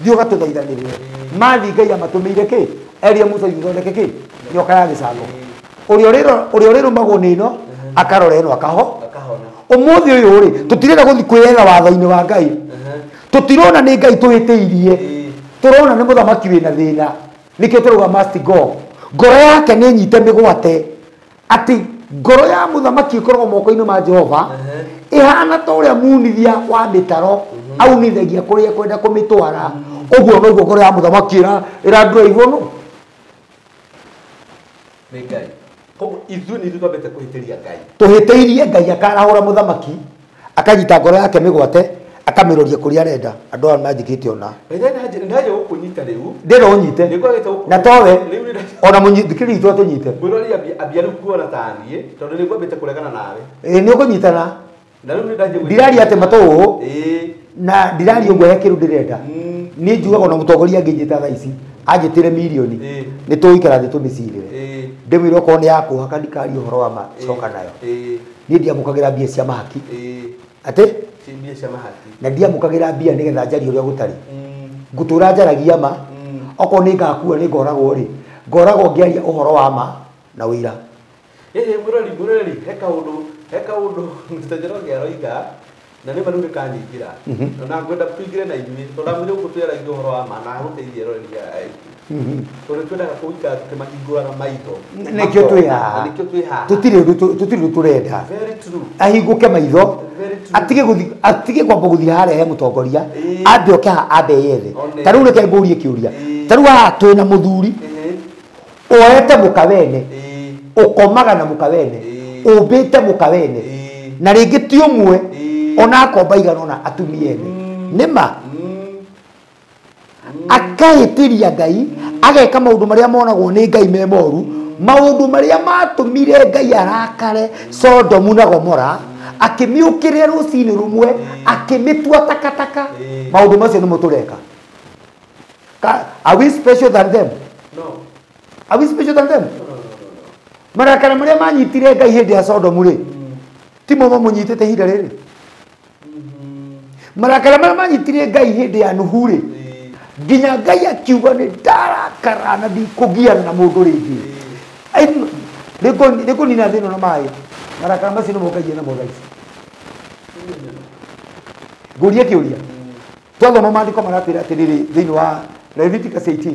Speaker 1: thiĩ ũgatũthaithanĩrĩre mathi Ngai amatũmĩire kĩ erie Musa ithondeke kĩ nyoka ya gĩcango ũrĩa ũrĩrũmagwo nĩ ĩno akarora ĩno akahona ũmũthĩ ũyũ rĩ tũtirenda gũthiĩ kwĩyetha watho-inĩ wa Ngai tũtirona nĩ Ngai tũhĩtĩirie tũrona nĩ mũthamaki wĩna thĩna nĩkĩo tũrauga must go ngoro yake nĩ nyite mĩgwate atĩ ngoro ya mũthamaki ĩkoragwo moko-inĩ ma Jehova ĩhana ta ũrĩa munithia wa mĩtaro aunithagia kũrĩa ekwenda kũmĩtwara ũguo noguo ngoro ya mũthamaki ĩradrive no
Speaker 2: nĩ Ngai. Koguo ithuĩ nĩ ithuĩ twambĩte kũhĩtĩria Ngai
Speaker 1: tũhĩtĩirie Ngai akarahũra mũthamaki akanyita ngoro yake mĩgwate akamĩroria kũrĩa arenda andũ aya manjĩkĩte ona
Speaker 2: ndaje gũkũnyita rĩu
Speaker 1: ndĩrenda ũnyite na towe ona mũthikĩrĩria itũ atũnyite
Speaker 2: mwĩrori ambia rĩu kuona ta niĩ tondũ nĩ ngwambĩte kũregana nawe
Speaker 1: ĩĩ nĩ ũkũnyitana
Speaker 2: na rĩu nĩ ndaje
Speaker 1: ndiraria atĩ matũũ na ndiraria ũguo he kĩndũ ndĩrenda niĩ njugaga ona mũtongoria angĩnjĩta thaa ici anjĩtĩre mirioni nĩ tũgũikara thĩ tũmĩcirĩre ndĩmwĩre okorwo nĩ yakũhaka ndikaria ũhoro wa ma coka nayo niĩ ndiamũkagĩra mbia cia mahaki atĩ
Speaker 2: mbia cia mahaki
Speaker 1: na ndiamũkagĩra mbia nĩgetha njarie ũrĩa gũtarĩ ngũtũra njaragia ma okorwo nĩ ngakua nĩ ngoragwo rĩ ngoragwo ngĩaria ũhoro wa ma na ũira.
Speaker 2: Ĩhĩ mwĩrori he kaũndũ Mr. Njoroge aroiga na nĩ ma rĩu nĩkanyingĩra na ngwenda tũingĩre na ithuĩ tondũ ndamwĩra gũkũ twĩaragia ũhoro wa ma na gũteithia eroreri aitũ tondũ twendaga gũikara tũkĩmahingũraga maitho
Speaker 1: nĩkĩo twĩ haha tũtirĩ ũndũ tũrenda ahingũke maitho atige kwamba gũthiĩ harĩa he mũtongoria ambe oke haha ambe yethe ta rĩu reke ngũrie kĩũria ta rĩu haha twĩna mũthuri oete mũka wene ũkomaga na mũka wene ũmbĩte mũka wene na rĩngĩ ti ũmwe ona akomba igana ona atumia ene nĩ ma akahĩtĩria Ngai ageka maũndũ marĩa monagwo nĩ Ngai me moru maũndũ marĩa matũmire Ngai arakare Sodomu na Gomora akĩmĩũkĩrĩra rũcinĩ rũmwe akĩmĩtua takataka maũndũ macio nĩmo tũreka. Are we special than them?
Speaker 2: No.
Speaker 1: Are we special than them?
Speaker 2: No, no, no, no.
Speaker 1: Marakara marĩa manyitire Ngai hĩndĩ ya Sodomu rĩ timo mamũnyitĩte ihinda rĩrĩ marakara marĩa manyitire Ngai hĩndĩ ya Nuhu rĩ nginya Ngai akiuga nĩ ndarakara na ndikũgiana na mũndũ rĩngĩ nĩngũnina thĩ ĩno na maĩ marakara macio nĩmo Ngai enamo thaa ici. Ngũrie kĩũria twathoma maandĩko maratwĩra atĩrĩrĩ thĩinĩ wa Leviticus 18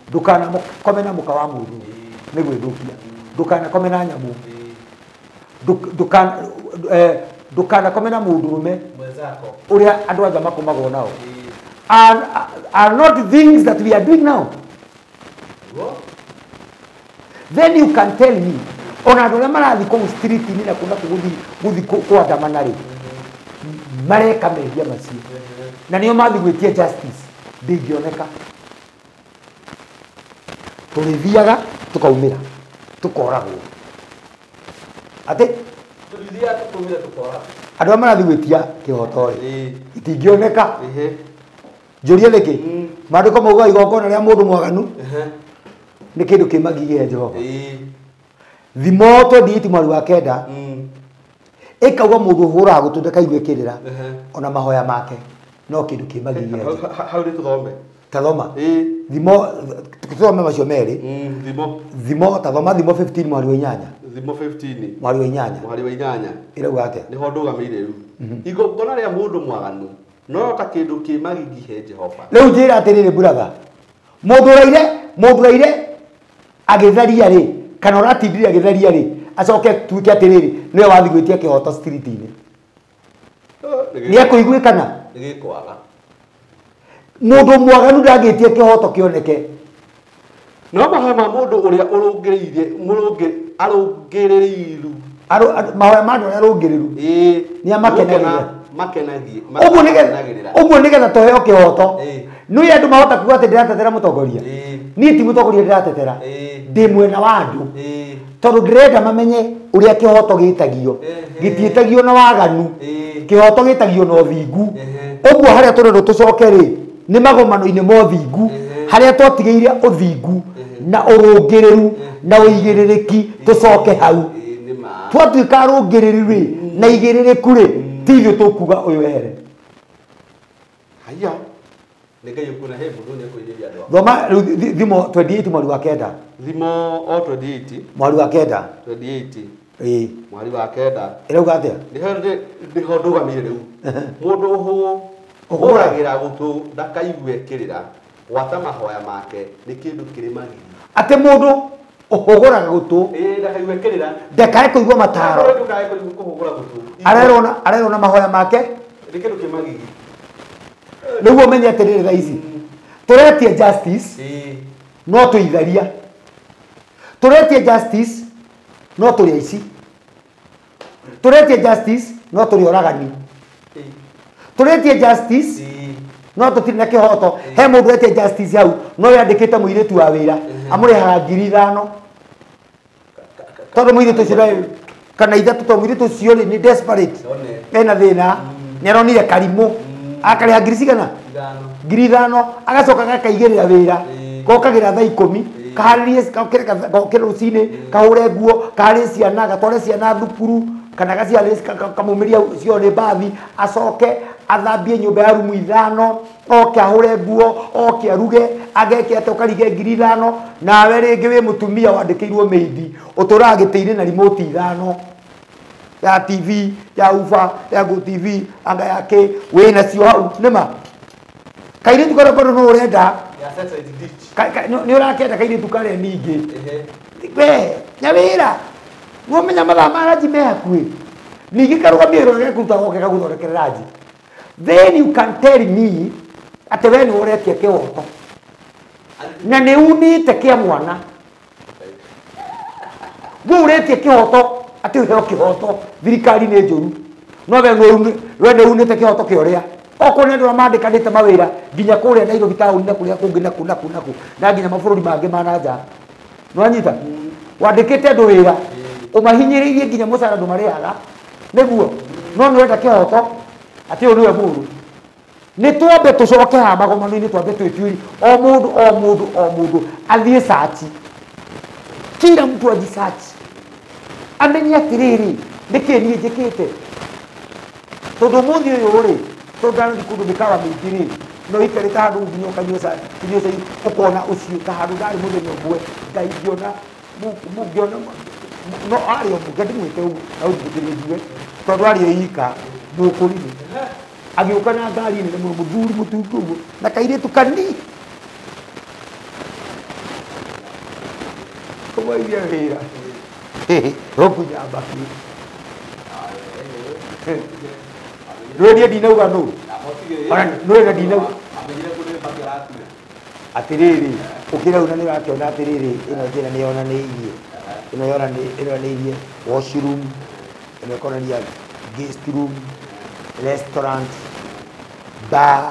Speaker 1: ndũkanakome na mũka wa mũndũ nĩ gwĩthũkia ndũkanakome na nyamũ ndũkanakome na mũndũrũme ũrĩa andũ anja makomagwo nao are not things that we are doing now. Then you can tell me ona andũ arĩa marathiĩ kũu street-inĩ na kũndũ gũthiĩ kũandamana rĩ mareka mehia macio na nĩo mathiĩ gwĩtia justice ndĩngĩoneka tũrĩthiaga tũkaumĩra tũkoragwo atĩ andũ arĩa marathiĩ gwĩtia kĩhoto rĩ itingĩoneka njũrie nĩkĩ maandĩko maugaga igongona rĩa mũndũ mwaganu nĩ kĩndũ kĩ magigi he Jehova thimo 28 mweri wa 9 ĩkauga mũndũ ũhũraga gũtũ ndakaigue kĩrĩra ona mahoya make no kĩndũ kĩ magigi he Jehova.
Speaker 2: Hau nĩ tũthome
Speaker 1: tathoma thimo tũthome macio merĩ thimo tathoma thimo 15 mweri wa 8
Speaker 2: thimo 15
Speaker 1: mweri wa 8
Speaker 2: mweri wa 8
Speaker 1: ĩrauga atĩa
Speaker 2: nĩho ndũgamĩire rĩu igongona rĩa mũndũ mwaganu No ta kĩndũ kĩ magigi he Jehova.
Speaker 1: Rĩu njĩra atĩrĩrĩ brother, mũndũ ũraire agĩtharia rĩ, kana ũratindire agĩtharia rĩ, acoke tuĩke atĩrĩrĩ nĩwe wathiĩ gwĩtia kĩhoto street-inĩ. Nĩ ekũiguĩkana?
Speaker 2: Nĩgĩkwaga.
Speaker 1: Mũndũ mwaganu ndangĩtie kĩhoto kĩoneke.
Speaker 2: No mahoya ma mũndũ ũrĩa ũrũngĩrĩirie arũngĩrĩiru.
Speaker 1: Mahoya ma andũ arĩa arũngĩrĩru. Nĩ amakenagĩrĩra.
Speaker 2: Makenagie.
Speaker 1: Ũguo nĩgetha tũheo kĩhoto. Nĩ andũ mahota kuga atĩ ndĩratetera mũtongoria. Niĩ ti mũtongoria ndĩratetera. Ndĩ mwena wa andũ. Tondũ ndĩrenda mamenye ũrĩa kĩhoto gĩtagio. Gĩtiĩtagio na waganu. Kĩhoto gĩtagio na ũthingu. Ũguo harĩa tũrendwo tũcoke rĩ, nĩ magomano-inĩ ma ũthingu. Harĩa twatigĩire ũthingu na ũrũngĩrĩru na ũigĩrĩrĩki tũcoke hau. Twatuĩka arũngĩrĩru rĩ na igĩrĩrĩku rĩ, ti ithuĩ tũkuga ũyũ ehere.
Speaker 2: Haya. Nĩ Ngai ũkuona he mũndũ nĩ ekũirĩria andũ.
Speaker 1: Thoma rĩu Thimo 28 mweri wa kenda.
Speaker 2: Thimo o 28
Speaker 1: mweri wa kenda.
Speaker 2: 28.
Speaker 1: Ĩĩ.
Speaker 2: Mweri wa kenda.
Speaker 1: Ĩrauga atĩa?
Speaker 2: Nĩho ndũgamire rĩu. Mũndũ ũhũragĩra gũtũ ndakaigue kĩrĩra, gwata mahoya make nĩ kĩndũ kĩrĩ magigi.
Speaker 1: Atĩ mũndũ ũhũgũraga gũtũ.
Speaker 2: Ĩĩ, ndakaigue kĩrĩra.
Speaker 1: Ndakae kũigua mataro.
Speaker 2: Ndakae kũhũgũra gũtũ.
Speaker 1: Arerwo na mahoya make
Speaker 2: nĩ kĩndũ kĩ magigi.
Speaker 1: Nĩguo ũmenye atĩrĩrĩ thaa ici tũretie justice no tũitharia, tũretie justice no tũrĩ aici, tũretie justice no tũrĩ oragani, tũretie justice no tũtirĩ na kĩhoto. He mũndũ ũretie justice hau no yandĩkĩte mũirĩtu wa wĩra amũrĩhaga 5,000 tondũ mũirĩtu ũcio kana 3 tondũ mũirĩtu ũcio rĩ nĩ desperate, ena thĩna, nĩ aronire karimũ akarĩha 5,000 cigana 5,000 agacoka gakaigĩrĩra wĩra kokagĩra thaa 10 kaharĩrie gokĩre rũcinĩ kahũre nguo kaharĩrie ciana gatware ciana thukuru kana gaciarĩrie kamumĩria cio nĩ mbathi acoke athambie nyũmba ya rumu 5 oke ahũre nguo oke aruge ageke atĩ ũkarige 5,000 nawe rĩngĩ wĩ mũtumia wandĩkĩirwo mĩindi ũtũraga gĩtĩ-inĩ na remote 5 ya TV ya ufa ya Go TV anga yake wĩ nacio hau nĩma kairĩtu karĩa bado no ũrenda nĩ ũrakenda kairĩtu karĩa ningĩ we nyawĩra nĩũmenya mathaa ma ranji me hakuhĩ ningĩ karũgamie wĩra ũrĩa gekũruta goke gagũthondekere ranji. Then you can tell me atĩ we nĩ ũretia kĩhoto na nĩ unĩte kĩa mwana we ũretie kĩhoto atĩ ũheo kĩhoto thirikari nĩ njũru no we nĩ unĩte kĩhoto kĩa ũrĩa okorwo nĩ andũ arĩa mandĩkanĩte mawĩra nginya kũrĩa Nairobi taũni na kũrĩa kũngĩ na kũ na kũ na kũ na nginya mabũrũri mangĩ ma na nja nĩwanyita wandĩkĩte andũ wĩra ũmahinyĩrĩirie nginya mũcara ndũmarĩhaga nĩguo no nĩ ũrenda kĩhoto atĩ ũyũ nĩwe mũũru. Nĩ twambe tũcoke haha magomano-inĩ twambe twĩtuĩrie o mũndũ o mũndũ o mũndũ athiĩ search, kila mtu ajisearch amenye atĩrĩrĩ nĩkĩ niĩ njĩkĩte tondũ ũmũthĩ ũyũ rĩ tondũ ndanathiĩ kũndũ mĩkawa mĩingĩ rĩ no ikarĩte handũ nginya ũkanyua cai ũkona ũcio ta handũ ndarĩ mũthenya ũmwe Ngai ngĩona ngĩona no arĩ o mũke ndimwĩte ũguo na ũnjĩtĩkĩrie njigue tondũ arĩ o ika mũkũrinũ agĩũka na ngari nene mũno mũthuri mũtungu ũguo na kairĩtu kanini kũmairia wĩra ũkunya mbaki nĩwendia ndinauga nũ nĩwenda ndinauga atĩrĩrĩ ũkĩra hau na nĩ ũrakĩona atĩrĩrĩ ĩno njĩra nĩ yonanĩirie ĩno yonanĩirie washroom ĩno ĩkonania guest room restaurant bar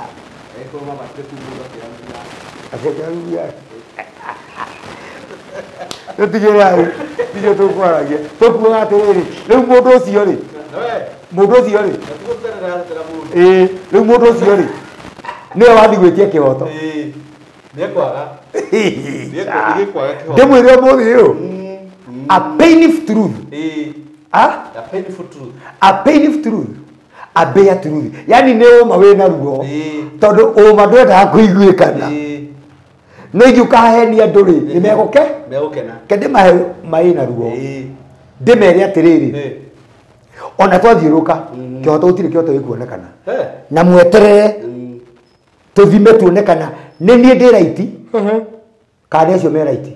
Speaker 1: tũtigĩre hau ticio tũkwaragia tũkuaga atĩrĩrĩ rĩu mũndũ ũcio rĩ mũndũ ũcio rĩ ĩĩ rĩu mũndũ ũcio rĩ nĩwe wathiĩ gwĩtia kĩhoto ndĩmwĩre ũmũthĩ ũyũ a painful truth a painful truth a bare truth yani nĩ ũma wĩna ruo tondũ ũma ndwendaga kũiguĩkana no ithuĩ ũkahenia andũ rĩ nĩ megũke ke ndĩmahe maĩ na ruo ndĩmere atĩrĩrĩ ona twathiũrũka Kĩhoto gũtirĩ kĩhoto gĩkuonekana. Na mweterere tũthime tuone kana nĩ niĩ ndĩ right kana acio me right.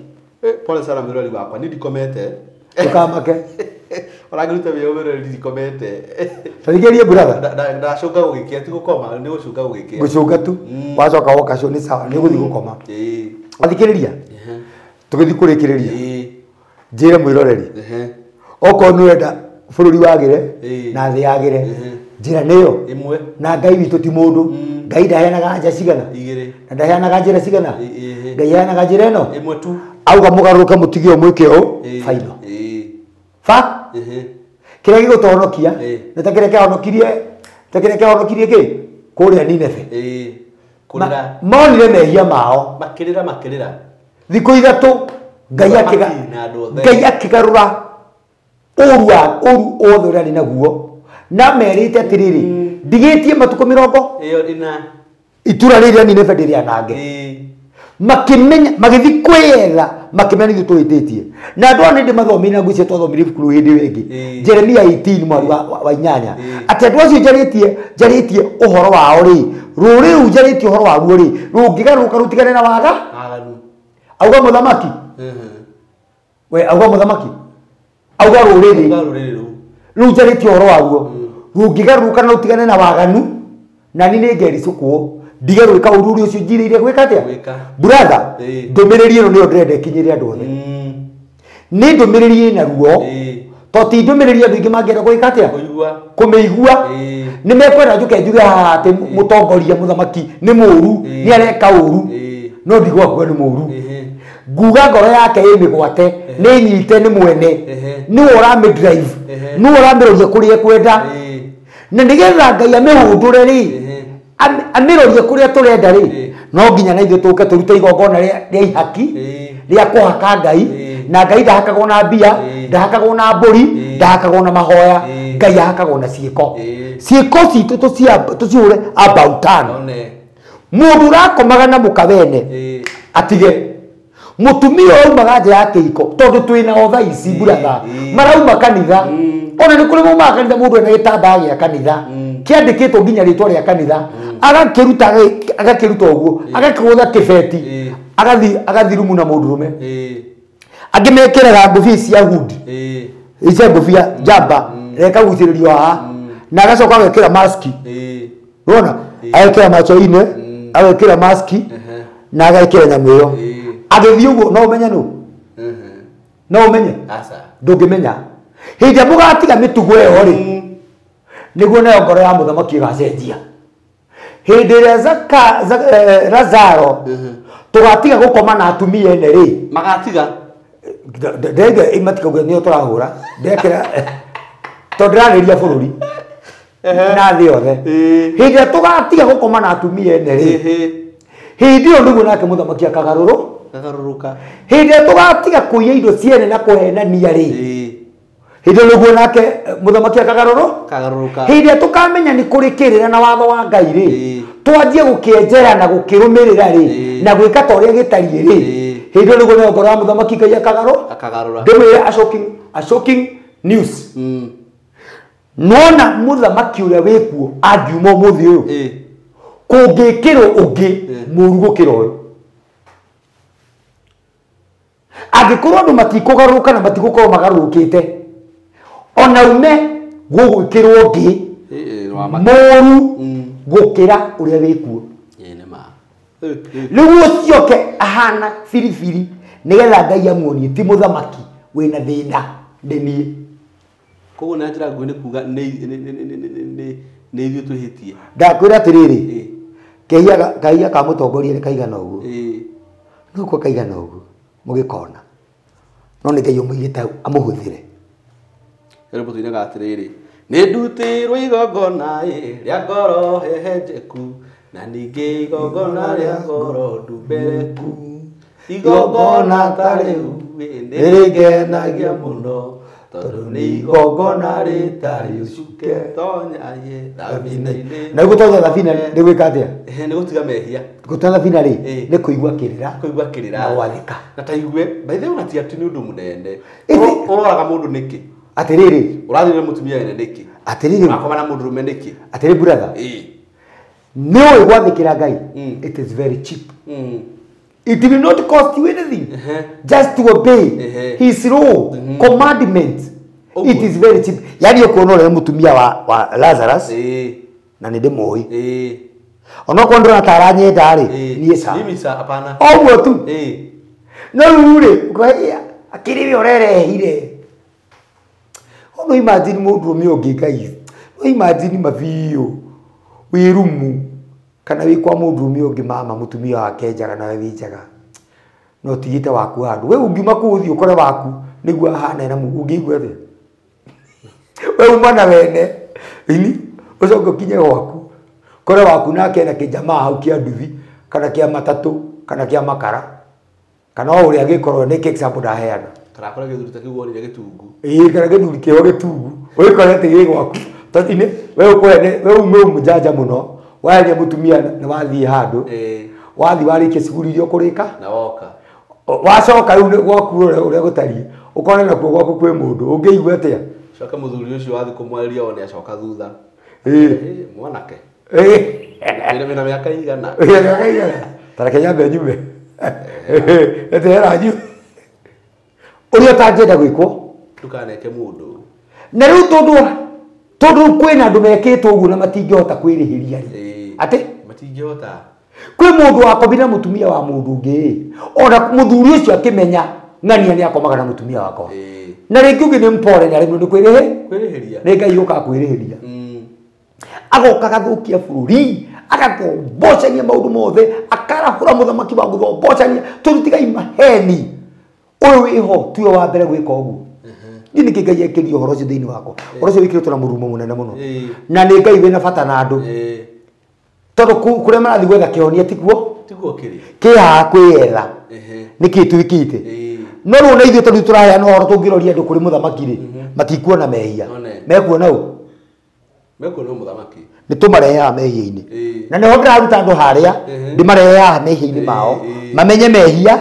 Speaker 2: Pole sana mwĩroreri wakwa, niĩ ndikomete.
Speaker 1: Ndũkamake.
Speaker 2: Ũrangĩruta wĩra mwĩroreri ndikomete.
Speaker 1: Tathikĩrĩrie brother.
Speaker 2: Ndacũnga gũgĩkĩa, ti gũkoma, nĩ gũcũnga gũgĩkĩa.
Speaker 1: Gũcũnga tu. Wacoka woka cio nĩ sawa, nĩ ũgũthiĩ gũkoma. Athikĩrĩria. Tũgĩthiĩ kũrĩkĩrĩria. Njĩre mwĩroreri. Okorwo nĩ ũrenda bũrũri wagĩre na thĩ yagĩre, njĩra nĩyo
Speaker 2: ĩmwe.
Speaker 1: Na Ngai witũ ti mũndũ. Ngai ndaheanaga anja cigana?
Speaker 2: Igĩrĩ.
Speaker 1: Na ndaheanaga njĩra cigana? Ngai aheanaga njĩra ĩno
Speaker 2: ĩmwe tu.
Speaker 1: Auga mũgarũrũke mũtige ũũ mwĩke ũũ, final. Fa? Kĩrĩa gĩgũtũhonokia nĩ ta kĩrĩa kĩahonokirie, ta kĩrĩa kĩahonokirie kĩ? Kũrĩa Nineve. Monire mehia mao.
Speaker 2: Makĩrĩra makĩrĩra.
Speaker 1: Thikũ ithatũ Ngai akĩgarũra ũru wothe ũrĩa arĩ naguo. Na merĩte atĩrĩrĩ, ndigĩtie matukũ mĩrongo itura rĩrĩa Nineve ndĩrĩanange. Makĩmenya, magĩthiĩ kwĩyetha, makĩmenya nĩ ithuĩ tũhĩtĩtie. Na andũ aya nĩ ndĩmathomire na ngwĩciria twathomire ibuku rĩu hĩndĩ ĩyo ĩngĩ. Jeremia 18 mweri wa 8. Atĩ andũ acio njarĩtie ũhoro wao rĩ, rũrĩrĩ rũu njarĩtie ũhoro waruo rĩ, rũngĩgarũrũka rũtigane na waga? Auga mũthamaki. We auga mũthamaki. Auga rũrĩrĩ. Rũu njarĩtie ũhoro waruo. Rũngĩgarũrũka na rũtigane na waganu, na niĩ nĩngericũkwo. Ndige gwĩka ũru ũrĩa ũcio njirĩire gwĩka atĩa? Brother, ndũmĩrĩri ĩno nĩyo ndĩrenda ĩkinyĩre andũ othe. Nĩ ndũmĩrĩri ĩna ruo, to ti ndũmĩrĩri andũ aingĩ mangĩenda gwĩka atĩa? Kũmĩigua. Nĩ mekwenda njũke njuge haha atĩ mũtongoria mũthamaki nĩ mũũru, nĩ areka ũru, no ndigwakuga nĩ mũũru. Nguga ngoro yake ĩ mĩgwate, nĩ nyite nĩ mwene, nĩwe ũramĩ drive, nĩwe ũramĩroria kũrĩa ekwenda. Na nĩgetha Ngai amĩhũndũre rĩ, amĩrorie kũrĩa tũrenda rĩ, no nginya na ithuĩ tũke tũrute igongona rĩa ihaki, rĩa kũhaka Ngai. Na Ngai ndahakagwo na mbia, ndahakagwo na mbũri, ndahakagwo na mahoya, Ngai ahakagwo na ciĩko. Ciĩko citũ tũcihũre about turn. Mũndũ ũrakomaga na mũka wene atige. Mũtumia ũraumaga nja ya kĩhiko, tondũ twĩna o thaa ici brother, marauma kanitha. Ona nĩ kũrĩ maumaga kanitha mũndũ ena gĩtambaya gĩa kanitha kĩandĩkĩtwo nginya rĩtwa rĩa kanitha, agakĩruta agakĩruta ũguo, agakĩgũtha kĩbeti, agathiĩ rumu na mũndũrũme. Angĩ mekĩraga ngũbia cia hood, cia ngũbia njamba, rekagucĩrĩrio haha, na agacoka agekĩra maski. Unaona? Agekĩra macho-inĩ, agekĩra maski, na agekĩra nyamũ ĩyo. Agĩthiĩ ũguo no ũmenye nũ? No ũmenye? Ndũngĩmenya. Hĩndĩ ĩrĩa mũgatiga mĩtugo ĩyo rĩ, nĩguo nayo ngoro ya mũthamaki ĩgacenjia. Hĩndĩ ĩrĩa Lazaro tũgatiga gũkoma na atumia ene rĩ,
Speaker 2: magatiga
Speaker 1: ndege matikauga nĩo tũrahũra, ndekĩra tondũ ndĩrarĩria bũrũri na thĩ yothe. Hĩndĩ ĩrĩa tũgatiga gũkoma na atumia ene rĩ, hĩndĩ ĩyo nĩguo nake mũthamaki akagarũrũka. Hĩndĩ ĩrĩa tũgatiga kũiya indo ciene na kũhenania rĩ, hĩndĩ ĩyo nĩguo nake mũthamaki akagarũrũka. Hĩndĩ ĩrĩa tũkamenya nĩ kũrĩ kĩrĩra na watho wa Ngai rĩ, twanjie gũkĩenjera na gũkĩrũmĩrĩra rĩ, na gwĩka ta ũrĩa gĩtariĩ rĩ, hĩndĩ ĩyo nĩguo nayo ngoro ya mũthamaki Ngai akagarũrũka. Ndĩmwĩre a shocking news. Nona mũthamaki ũrĩa wĩkuo angiuma ũmũthĩ ũyũ, kũngĩkĩrwo ũngĩ mũũru gũkĩra ũyũ. Angĩkorwo andũ matikũgarũrũka na matigũkorwo magarũrũkĩte, ona ume gũgwĩkĩrwo ũngĩ mũũru gũkĩra ũrĩa wĩkuo. Rĩu ũcioke ahana biribiri nĩgetha Ngai amuonie ti mũthamaki wĩna thĩna nĩ niĩ.
Speaker 2: Koguo na njĩra nguhĩ nĩ kuga nĩ ithuĩ twĩhĩtie.
Speaker 1: Ndakwĩra atĩrĩrĩ, kehia ka mũtongoria nĩ kaigana ũguo, no ko kaigana ũguo mũgĩkona, no nĩ Ngai ũmũigĩte hau amũhũthĩre.
Speaker 2: Rĩu tũinaga atĩrĩrĩ, nĩ ndutirwo igongona rĩa ngoro hehenjeku, na ningĩ igongona rĩa ngoro ndumbereku, igongona ta rĩu nĩrĩngenagia mũno, tondũ nĩ igongona rĩtarĩ ũcuke tonyaye thabina-inĩ.
Speaker 1: Na gũtonya thabina nĩ gwĩka atĩa?
Speaker 2: Nĩ gũtiga mehia.
Speaker 1: Gũtonya thabina rĩ, nĩ kũigua kĩrĩra.
Speaker 2: Kũigua kĩrĩra.
Speaker 1: Na gwathĩka.
Speaker 2: Na ta igue, by the way, ona ti atĩ nĩ ũndũ mũnene. Ũroraga mũndũ nĩkĩ?
Speaker 1: Atiriri
Speaker 2: urathire mutumia ene niki
Speaker 1: atiriri
Speaker 2: urakoma na mundurume niki
Speaker 1: atiriri brother ni oi gwathikira Ngai. It is very cheap. It will not cost you anything. Just to obey his law, commandments. It is very cheap. Yani ukuona ule mutumia wa Lazarus na ni ndimui onokorwo ndona ta aranyenda ri nie sa
Speaker 2: mimi sa hapana
Speaker 1: oguo tu no riu ri akiri we urerehire. No imagine mundu ume ungi Ngai, no imagine mabiu wi rumu kana wi kwa mundu ume ungi mama mutumia wake njaga nawe wi njaga no tigite waku handu we ungiuma kuu uthii ukore waku niguo ahana na ungiigua atia we uma na wene ini ucoke ukinye gwaku kore waku nake na kijamaa hau kia nduthi kana kia matatu kana kia makara kana o uria gikorwo ni example ndaheana
Speaker 2: kana kore githuri ta kiu wonire gitungu
Speaker 1: kana githuri kio gitungu wikore ati gi gwaku totine we ukwene we ume umujanja muno waria mutumia na wathii handu wathi warikia cuguri iria ukurika
Speaker 2: na woka
Speaker 1: wacoka riu gwaku uria gutarie ukone nakuo gwaku kwi mundu ungiigua atia
Speaker 2: coka muthuri ucio wathi kumwariria one acoka thutha mwanake ĩrĩ na mĩaka igana
Speaker 1: tareke nyambe nyume etera nyu uria ũtangĩenda gwĩkwo
Speaker 2: ndukaneke mundu
Speaker 1: na riu tondu kwĩna andũ mekĩtwo ũguo na matingĩhota kwĩrĩhĩria rĩ atĩ
Speaker 2: matingĩhota
Speaker 1: kwĩ mũndũ wakomire na mũtumia wa mũndũ ũngĩ ona mũthuri ũcio akĩmenya ng'ania nĩ akomaga na mũtumia wakwa na rĩngĩ ũngĩ nĩ mpore nĩ aremwo nĩ
Speaker 2: kwĩrĩhĩria
Speaker 1: nĩ Ngai ũkaga kwĩrĩhĩria agoka agathukia bũrũri agathobocania maũndũ mothe akarahũra mũthamaki wa gũthobocania tondũ tigai maheni ũyũ wĩho tiwe wa mbere gwĩka ũguo niĩ nĩkĩ Ngai ekĩrie ũhoro ũcio thĩinĩ wakwa ũhoro ũcio wĩkĩrĩtwo na mũrumo mũnene mũno na nĩ Ngai wĩna bata na andũ tondũ kũrĩa marathiĩ gwetha kĩhonia tikuo
Speaker 2: kĩrĩ
Speaker 1: kĩ haha kwĩyetha nĩkĩ twĩkĩte no rĩu na ithuĩ tondũ tũraheana ũhoro tũngĩroria andũ kũrĩ mũthamaki rĩ matikuona mehia mekuona ũ
Speaker 2: mekuona mũthamaki
Speaker 1: nĩ tũmarehaga mehia-inĩ na nĩho ndĩraruta andũ harĩa ndĩmarehaga mehia-inĩ mao mamenye mehia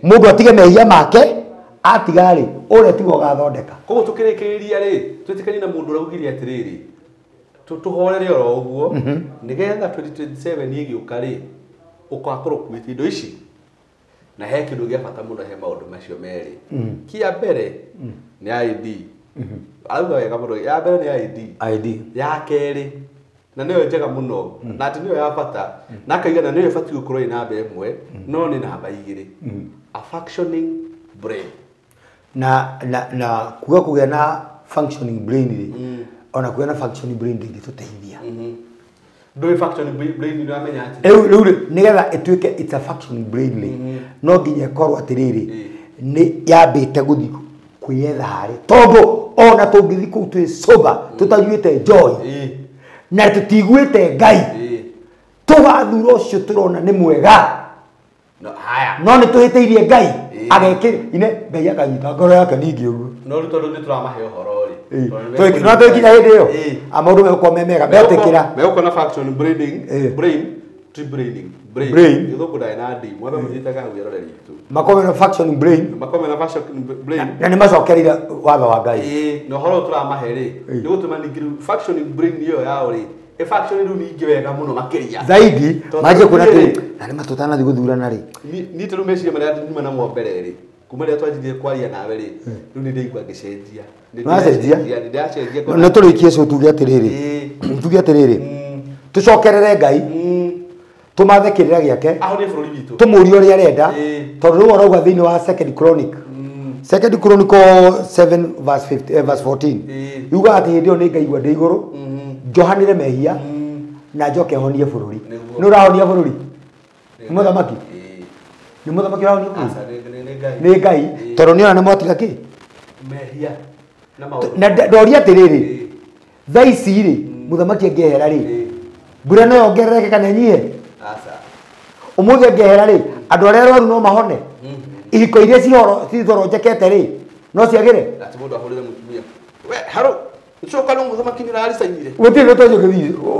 Speaker 1: mũndũ atige mehia make atiga rĩ ũrĩa tiwe ũgathondeka
Speaker 2: koguo tũkĩrĩkĩrĩria rĩ twĩtĩkanie na mũndũ ũrĩa augire atĩrĩrĩ tũhorere oro ũguo nĩgetha 2027 ĩgĩũka rĩ ũgakorwo ũkuĩte indo ici na he kĩndũ gĩa bata mũno he maũndũ macio merĩ kĩa mbere nĩ ID arauga wega mũno ya mbere nĩ
Speaker 1: ID
Speaker 2: ya kerĩ na nĩyo njega mũno na atĩ nĩyo ya bata na akaiga na nĩyo ĩbatiĩ gũkorwo ĩ namba ĩmwe no nĩ namba igĩrĩ a functioning brain
Speaker 1: na kuga kũgĩa na functioning brain rĩ ona kũgĩa na functioning brain ndĩngĩtũteithia
Speaker 2: ndũĩ functioning brain nĩũramenya atĩ
Speaker 1: rĩu rĩ nĩgetha ĩtuĩke it's a functioning brain rĩ no nginya ĩkorwo atĩrĩrĩ nĩ yambĩte gũthiĩ kwĩyetha harĩ tondũ ona tũngĩthiĩ kũu twĩ sober tũtanyuĩte joy na tũtiguĩte Ngai tũgathura ũcio tũrona nĩ mwega no nĩ tũhĩtĩirie Ngai agekĩra ine Ngai akanyita ngoro yake ningĩ ũguo
Speaker 2: no rĩu tondũ nĩ tũramahe ũhoro rĩ
Speaker 1: no twĩkinya hĩndĩ ĩyo maũndũ megũkorwo me mega metĩkĩra
Speaker 2: megũkorwo na function brain ti braining brain gĩthũngũ ndarĩ na D mwambe mũnyitaga hau eroreri itũ
Speaker 1: makorwo na functioning brain
Speaker 2: makorwo na functioning brain
Speaker 1: na nĩ macokereire watho wa Ngai
Speaker 2: na ũhoro ũyũ tũramahe rĩ nĩ gũtũma ningĩ rĩu functioning brain ĩyo yao rĩ ĩ function rĩu ningĩ wega mũno makĩria
Speaker 1: zaidi manjie kuona atĩ na nĩ matũtanathiĩ gũthurana rĩ
Speaker 2: niĩ ta rĩu meciria marĩa nyuma namo mbere rĩ kuma rĩrĩa twanjirie kwaria nawe rĩ rĩu nĩ ndĩraigua ngĩcenjia
Speaker 1: Nĩwacenjia?
Speaker 2: nĩ ndĩracenjia
Speaker 1: no tũrĩkie ũcio tuge atĩrĩrĩ tuge atĩrĩrĩ tũcokerere Ngai tũmathe kĩrĩra gĩake
Speaker 2: ahonie bũrũri witũ
Speaker 1: tũmũrie ũrĩa arenda tondũ rĩu arauga thĩinĩ wa Second Chronicle Second Chronicle 7 verse 50 verse 14 yugaga atĩ hĩndĩ ĩyo nĩ ngaigua ndĩ igũrũ njohanĩre mehia na njoke honie bũrũri nĩ ũrahonia bũrũri nĩ mũthamaki nĩ mũthamaki ũrahonia bũrũri nĩ Ngai tondũ nĩ ona nĩ mwatiga kĩ
Speaker 2: mehia na maũndũ
Speaker 1: na ndoria atĩrĩrĩ thaa ici rĩ mũthamaki angĩehera rĩ mbura no yongerereke kana ĩnyihe ũmũthĩ angĩehera rĩ andũ arĩa arwaru no mahone ihiko iria cithoronjekete rĩ no ciagĩre
Speaker 2: atĩ mũndũ ahũrĩre mũtumia we haro ũcoka no mũthamaki nĩ ũraricainire
Speaker 1: gũtirĩ ũndũ ũcio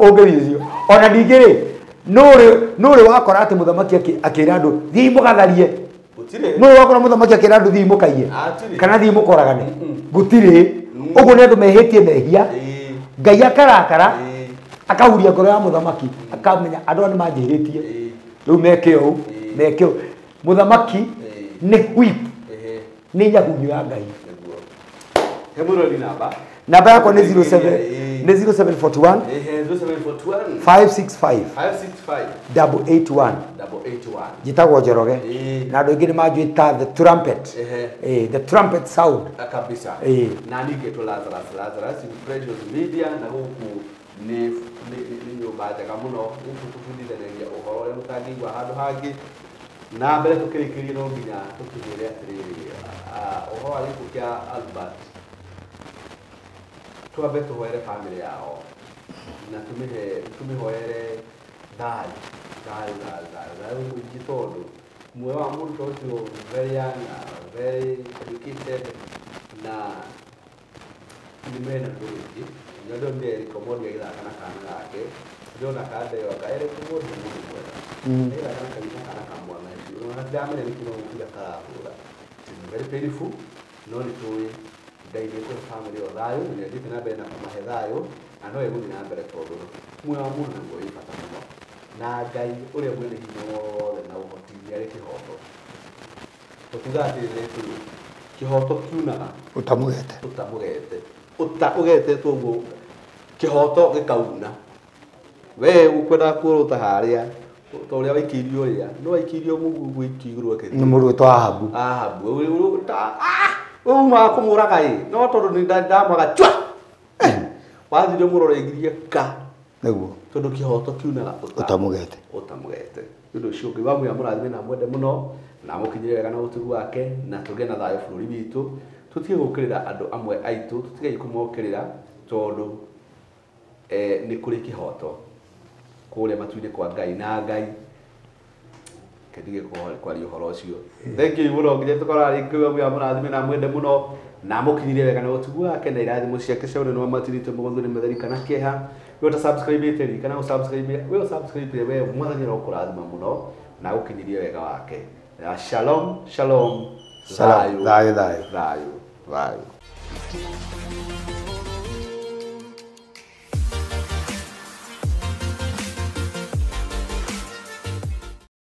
Speaker 1: ũngĩthiĩ ũcio ona ningĩ rĩ nũrĩ wakora atĩ mũthamaki akĩra andũ thiĩi mũgatharie nũrĩ wakora mũthamaki akĩra andũ thiĩi mũkaiye kana thiĩi mũkoragane gũtirĩ Ũguo nĩ andũ mehĩtie mehia Ngai akarakara akahuria ngoro ya mũthamaki akamenya andũ aya nĩ manjĩhĩtie rĩu meke ũũ meke ũũ. Mũthamaki nĩ whip nĩ nyahunyo ya Ngai.
Speaker 2: He mũrori namba.
Speaker 1: Namba yakwa nĩ 07 nĩ 0741
Speaker 2: 0741
Speaker 1: 565
Speaker 2: 565
Speaker 1: 881.
Speaker 2: 881.
Speaker 1: Njĩtagwo Njoroge na andũ aingĩ nĩ manjũĩ ta the trumpet. The trumpet sound
Speaker 2: kabisa. Na ningĩ tũ Lazarus Precious Media na gũkũ nĩ nyũmba njega mũno gũkũ tũbundithanagia ũhoro ũrĩa mũtangĩigua handũ hangĩ. Na mbere tũkĩrĩkĩrie no nginya tũkĩmwĩre atĩrĩrĩ ũhoro wa gĩkuũ kĩa Albert twambe tũhoere family yao na tũmĩhoere thayũ thayũ thayũ thayũ thayũ mũingĩ tondũ muoyo wa mũndũ ũcio very young, very educated na nĩ mena ruo rũingĩ. Nĩndonire Eric Omondi agĩthaka na kana gake, ndĩrona kandeo ka Eric Omondi nĩ mũndũ mwega agĩthaka na kairĩtu kana ka mwana ũcio ona ndiramenya nĩkĩ no mũbira karahũra. It is very painful no nĩ tũĩ Ngai nĩ ekũhe family ĩyo thayũ na nĩ athiĩte na mbere na kũmahe thayũ na no egũthiĩ na mbere tondũ muoyo wa mũndũ naguo wĩ bata mũno na Ngai ũrĩa mwene hinya wothe na ũhoti nĩ arĩ kĩhoto. Tũkiugaga atĩrĩrĩ kĩhoto kiunaga
Speaker 1: ũtamũgete
Speaker 2: ũtamũgete ũta ũgetetwo ũguo kĩhoto gĩkauna. We ũkwendaga kuorota harĩa ta ũrĩa waikĩirio ũrĩa no waikĩirio mũguĩ gũikio igũrũ
Speaker 1: nĩ mũndũ wĩtwo Ahabu.
Speaker 2: Ahabu umaga kũmũraga ĩ no tondũ nĩ ndamwaga chwa wathire mũrore ngirie ka
Speaker 1: nĩguo
Speaker 2: tondũ kĩhoto kiunaga
Speaker 1: ũtamũgete
Speaker 2: ũtamũgete. Nĩ ũndũ ũcio Ngai wa muoyo amũrathime na amwende mũno na amũkinyĩre wega na ũtugi wake na tũgĩe na thayũ bũrũri witũ. Tũtige gũũkĩrĩra andũ amwe aitũ, tũtige kũmokĩrĩra tondũ nĩ kũrĩ kĩhoto kũrĩa matu-inĩ kwa Ngai na Ngai kendige kwaria ũhoro ũcio. Thank you mũno nginya tũkorana rĩngĩ Ngai wa muoyo amũrathime na amwende mũno na amũkinyĩre wega na ũtugi wake na irathimo ciake cia ũnene wa matirĩtwo mũgũthũ nĩ matheri kana kĩeha. We ũta subscribe ĩte kana ũsubscribe we ũsubscribe we Mwathani arokũrathima mũno na agũkinyĩrie wega wake. Shalom shalom
Speaker 1: thayũ thayũ
Speaker 2: thayũ thayũ.